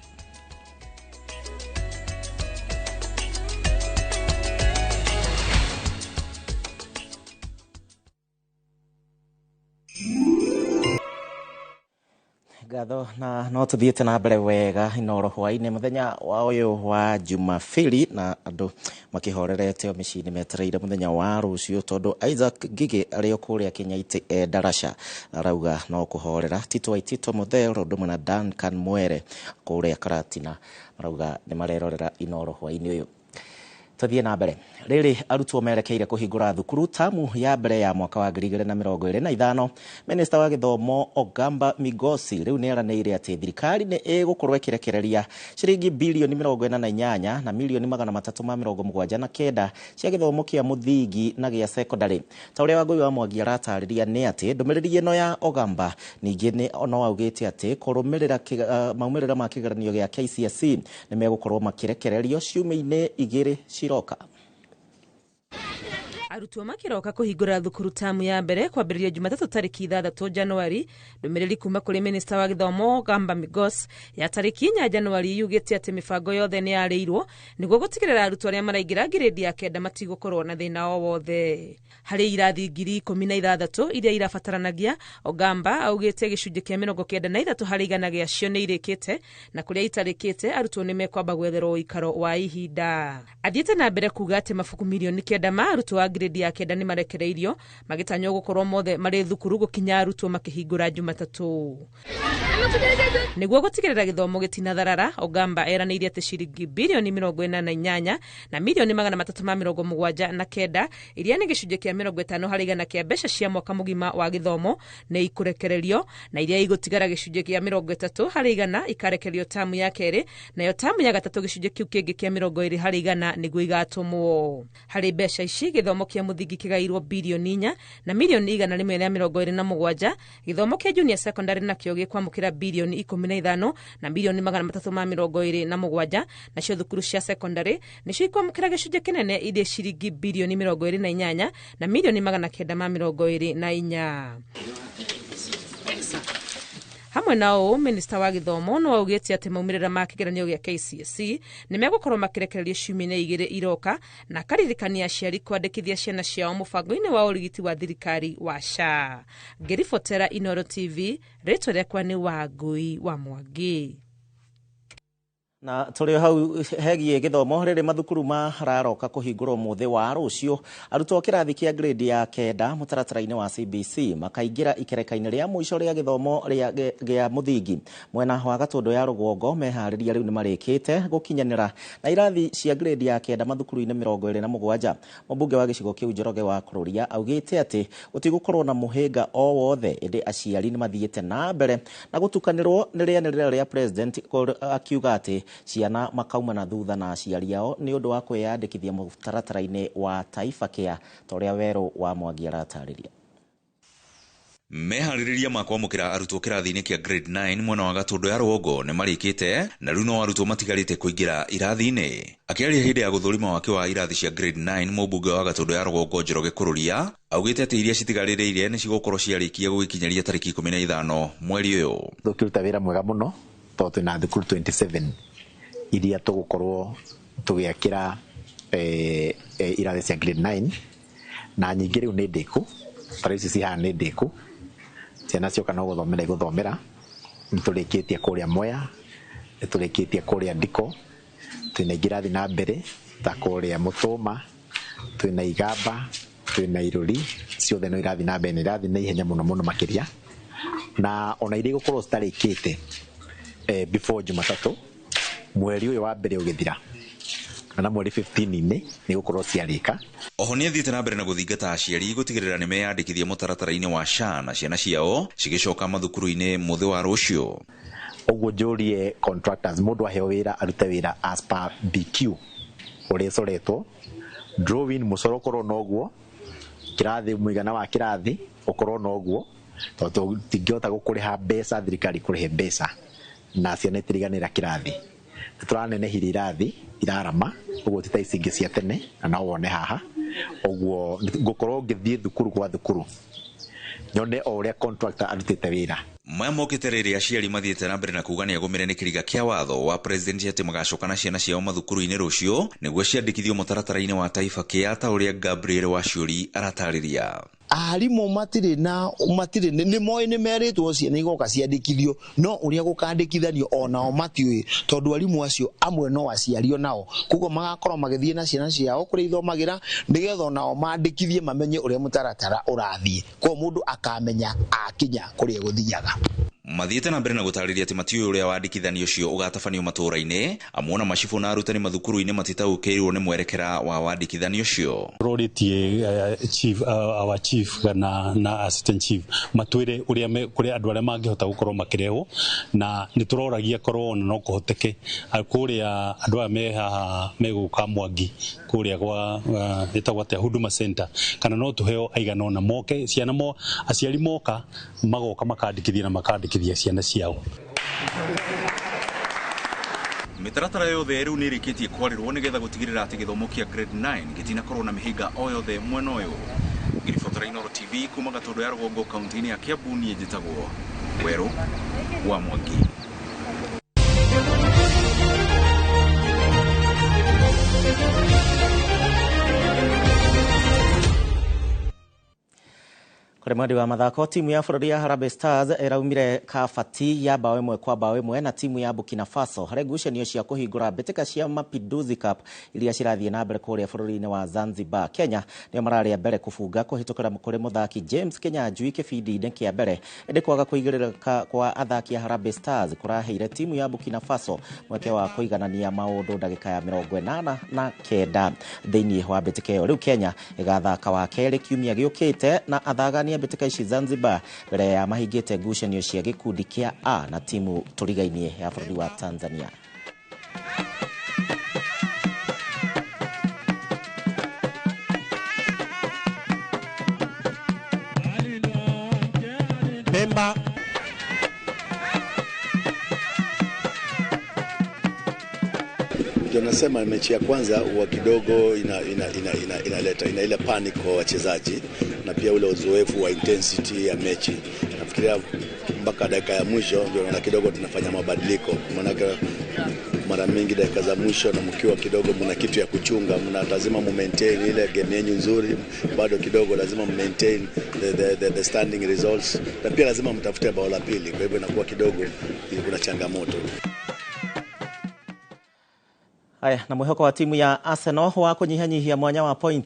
Ngatho na no tuthiĩte na mbere wega Inooro hwaĩ-inĩ mũthenya wa ũyũ wa Jumapili, na andũ makĩhorerete o mĩciĩ-inĩ metereire mũthenya wa rũciũ tondũ Isaac Ngigĩ arĩ o kũrĩa Kĩnyaitĩ e Ndarasha arauga no kũhorera. Tito Waitito Mũthee ũndũ ũmwe na Duncan Mwere kũrĩa Karatina marauga nĩ marerorera Inooro hwaĩ-inĩ ũyũ. Tuthiĩ na mbere. Rĩrĩ arutwo merekeire kũhingũra thukuru tamu ya mbere ya mwaka wa 2025. Minista wa gĩthomo Ogamba Migosi rĩu nĩ eranĩire atĩ thirikari nĩ ĩgũkorwo ĩkĩrekereria ciringi bilioni 48 na milioni 379 cia gĩthomo kĩa mũthingi na gĩa sekondarĩ. Ta ũrĩa Wangũi wa Mwangi aratarĩria nĩ atĩ ndũmĩrĩri ĩno ya Ogamba ningĩ nĩ no augĩte atĩ kũrũmĩrĩra maumĩrĩra ma kĩgeranio gĩa KCSE nĩ megũkorwo makĩrekererio ciumia-inĩ 2 ciroka. Arutwo makiroka kũhingũra thukuru tamu ya mbere kwambĩrĩria Jumatatũ tarĩki 6 Januari. Ndũmĩrĩri kuma kũrĩ minista wa gĩthomo Ogamba Migos ya tarĩki 4 Januari yugĩte atĩ mĩbango yothe nĩ yarĩirwo nĩguo gũtigĩrĩra arutwo arĩa maraingĩra ngirĩndi ya 9 matigũkorwo na thĩna o wothe. Harĩ irathi 16,000 iria irabataranagia, Ogamba augĩte gĩcunjĩ kĩa 93 harĩ igana gĩacio nĩ irĩkĩte, na kũrĩa itarĩkĩte arutwo nĩ mekwamba gwetherwo ũikaro wa ihinda. Athiĩte na mbere kuga atĩ mabuku milioni 9 ma arutwo a grade ya 9 nĩ marekereirio magĩtanywo gũkorwo mothe marĩ thukuru gũkinya arutwo makĩhingũra Jumatatũ. Nĩguo gũtigĩrĩra gĩthomo gĩtinatharara, Ogamba eranĩire atĩ ciringi bilioni 48 na milioni 379 iria nĩ gĩcunjĩ kĩa 50 harĩ igana kĩa mbeca cia mwaka mũgima wa gĩthomo nĩ ikũrekererio, na iria igũtigara gĩcunjĩ kĩa 30 harĩ igana ikarekererio tamu ya kerĩ, nayo tamu ya gatatũ gĩcunjĩ kĩu kĩngĩ kĩa 20 harĩ igana nĩguo igatũmwo. Harĩ mbeca ici gĩthomo kĩa mũthingi kĩgairwo bilioni 4 na milioni 127, gĩthomo kĩa junior secondary nakĩo gĩkwamũkĩra bilioni 15 na milioni 327, nacio thukuru cia secondary nĩcio ikwamũkĩra gĩcunjĩ kĩnene iria ciringi bilioni 28 na milioni 924. Hamwe na ũũ, minista wa gĩthomo no augĩte atĩ maumĩrĩra ma kĩgeranio gĩa KCSE nĩ megũkorwo makĩrekererio ciumia-inĩ 2 iroka, na akaririkania aciari kwandĩkithia ciana ciao mũbango-inĩ wa ũrigiti wa thirikari wa SHA. Ngĩribotera Inooro TV, rĩtwa rĩakwa nĩ Wangũi wa Mwangi. Na tũrĩ hau hegiĩ gĩthomo, rĩrĩ mathukuru mararoka kũhingũrwo mũthĩ wa rũciũ, arutwo kĩrathi kĩa grade ya 9 mũtaratara-inĩ wa CBC makaingĩra ikereka-inĩ rĩa mũico rĩa gĩthomo gĩa mũthingi. Mwena wa Gatũndũ ya rũgongo meharĩria rĩu nĩmarĩkĩte gũkinyanĩra na irathi cia grade ya 9 mathukuru-inĩ 27. Mũmbunge wa gĩcigo kĩu Njoroge wa Kũrũria augĩte atĩ gũtigũkorwo na mũhĩnga o wothe, ĩndĩ aciari nĩmathiĩte na mbere na gũtukanĩrwo nĩ rĩanĩrĩra rĩa president, akiuga atĩ ciana makauma na thutha na aciari ao nĩ ũndũ wa kwĩyandĩkithia mũtaratara-inĩ wa Taifa Care, ta ũrĩa Werũ wa Mwangi aratarĩria. Meharĩrĩria ma kwamũkĩra arutwo kĩrathi-inĩ kĩa grade 9 mwena wa Gatũndũ ya rũgongo nĩ marĩkĩte, na rĩu no arutwo matigarĩte kũingĩra irathi-inĩ. Akĩaria hĩndĩ ya gũthũrima wake wa irathi cia grade 9, mũmbunge wa Gatũndũ ya rũgongo Njoroge Kũrũria augĩte atĩ iria citigarĩrĩire nĩ cigũkorwo ciarĩkia gũgĩkinyĩria tarĩki 15 mweri ũyũ. Tũkĩruta wĩra mwega mũno tondũ twĩna thukuru 27 iria tũgũkorwo tũgĩakĩra irathi cia grade 9, na nyingĩ rĩu nĩ ndĩku, bara ici cihana nĩ ndĩku, ciana cioka no gũthomera igũthomera. Nĩ tũrĩkĩtie kũrĩa Mwea, nĩ tũrĩkĩtie kũrĩa Ndiko, twĩna ingĩ irathiĩ na mbere ta kũrĩa Mũtũma, twĩna Igamba, twĩna Irũri, ciothe no irathiĩ na mbere na irathiĩ na ihenya mũno mũno makĩria, na ona iria igũkorwo citarĩkĩte before Jumatatũ mweri ũyũ wa mbere ũgĩthira kana mweri 15-inĩ nĩ gũkorwo ciarĩka. Oho nĩ athiĩte na mbere na gũthingata aciari gũtigĩrĩra nĩ meyandĩkithia mũtaratara-inĩ wa SHA na ciana ciao cigĩcoka mathukuru-inĩ mũthĩ wa rũciũ. Ũguo njũrie contractors, mũndũ aheo wĩra arute wĩra as per BQ ũrĩa ĩcoretwo, drawing mũcoro ũkorwo noguo, kĩrathi mũigana wa kĩrathi ũkorwo noguo, tondũ tũtingĩhota gũkũrĩha mbeca, thirikari kũrĩhe mbeca na ciana itiriganĩra kĩrathi. Nĩ tũranenehirie irathi irarama, ũguo ti ta ici ingĩ cia tene, na no wone haha. Ũguo ngũkorwo ngĩthiĩ thukuru gwa thukuru nyone o ũrĩa contractor arutĩte wĩra. Maya mokĩte rĩrĩa aciari mathiĩte na mbere na kuga nĩ agũmĩre nĩ kĩriga kĩa watho wa president atĩ magacoka na ciana ciao mathukuru-inĩ rũciũ nĩguo ciandĩkithio mũtaratara-inĩ wa Taifa Care, ta ũrĩa Gabriel Waciũri aratarĩria. Arimũ matirĩ na matirĩ nĩ moĩ nĩ merĩtwo ciana igoka ciandĩkithio, no ũrĩa gũkandĩkithanio onao matiũĩ, tondũ arimũ acio amwe no aciari onao, koguo magakorwo magĩthiĩ na ciana ciao kũrĩa ithomagĩra nĩgetha onao mandĩkithie mamenye ũrĩa mũtaratara ũrathiĩ, koguo mũndũ akamenya akinya kũrĩa gũthiaga. Mathiĩte na mbere na gũtarĩria atĩ matiũĩ ũrĩa wandĩkithanio ũcio ũgatabanio matũũra-inĩ, amu ona macibũ na arutani mathukuru-inĩ matitaũkĩirwo nĩ mwerekera wa wandĩkithanio ũcio. Rorĩtie chief, our chief kana na assistant chief matwĩre ũrĩa kũrĩa andũ arĩa mangĩhota gũkorwo makĩrehwo, na nĩ tũroragia korwo ona no kũhoteke kũrĩa andũ aya me haha megũka Mwangi kũrĩa gwa ĩtagwo atĩa Huduma Center, kana no tũheo aigana ũna moke ciana mo aciari moka magoka makandĩkithia na makandĩkithia ciana ciao. Mĩtaratara yothe rĩu nĩ ĩrĩkĩtie kwarĩrwo nĩgetha gũtigĩrĩra atĩ gĩthomo kĩa grade 9 gĩtinakorwo na mĩhĩnga o yothe mwena ũyũ. Ngĩribotera Inooro TV kuma Gatũndũ ya rũgongo kaunti-inĩ ya Kiambu, niĩ njĩtagwo Werũ wa Mwangi. Kũrĩ mwendĩ wa mathako, timu ya bũrũri ya Harambee Stars ĩraumire kabati ya 1-1 na timu ya Burkina Faso harĩ ngucanio cia kũhingũra mbĩtĩka cia Mapinduzi Cup iria cirathiĩ na mbere kũrĩa bũrũri-inĩ wa Zanzibar. Kenya nĩo mararĩa mbere kũbunga kũhĩtũkĩra kũrĩ mũthaki James Kinyanjui kĩbindi-inĩ kĩa mbere, ĩndĩ kwaga kũigĩrĩrĩka kwa athaki a Harambee Stars kũraheire timu ya Burkina Faso mweke wa kũiganania maũndũ ndagĩka ya 89 thĩinĩ wa mbĩtĩka ĩyo. Rĩu Kenya ĩgathaka wa kerĩ kiumia gĩũkĩte na athagania mbĩtĩka ici Zanzibar mbere ya mahingĩte ngucanio cia gĩkundi kĩa A na timu tũrigainie ya bũrũri wa Tanzania. Memba Ndio nasema mechi ya kwanza huwa kidogo inaleta ina ile panic kwa wachezaji na pia ule uzoefu wa intensity ya mechi. Nafikiria mpaka dakika ya mwisho ndio naona kidogo tunafanya mabadiliko, maana mara mingi dakika za mwisho na mkiwa kidogo mna kitu ya kuchunga, mna lazima mu maintain ile game yenu nzuri, bado kidogo lazima mu maintain the standing results, na pia lazima mtafute bao la pili. Kwa hivyo inakuwa kidogo kuna changamoto. Haya, na mwĩhoko wa timu ya Arsenal wa kũnyihanyihia mwanya wa point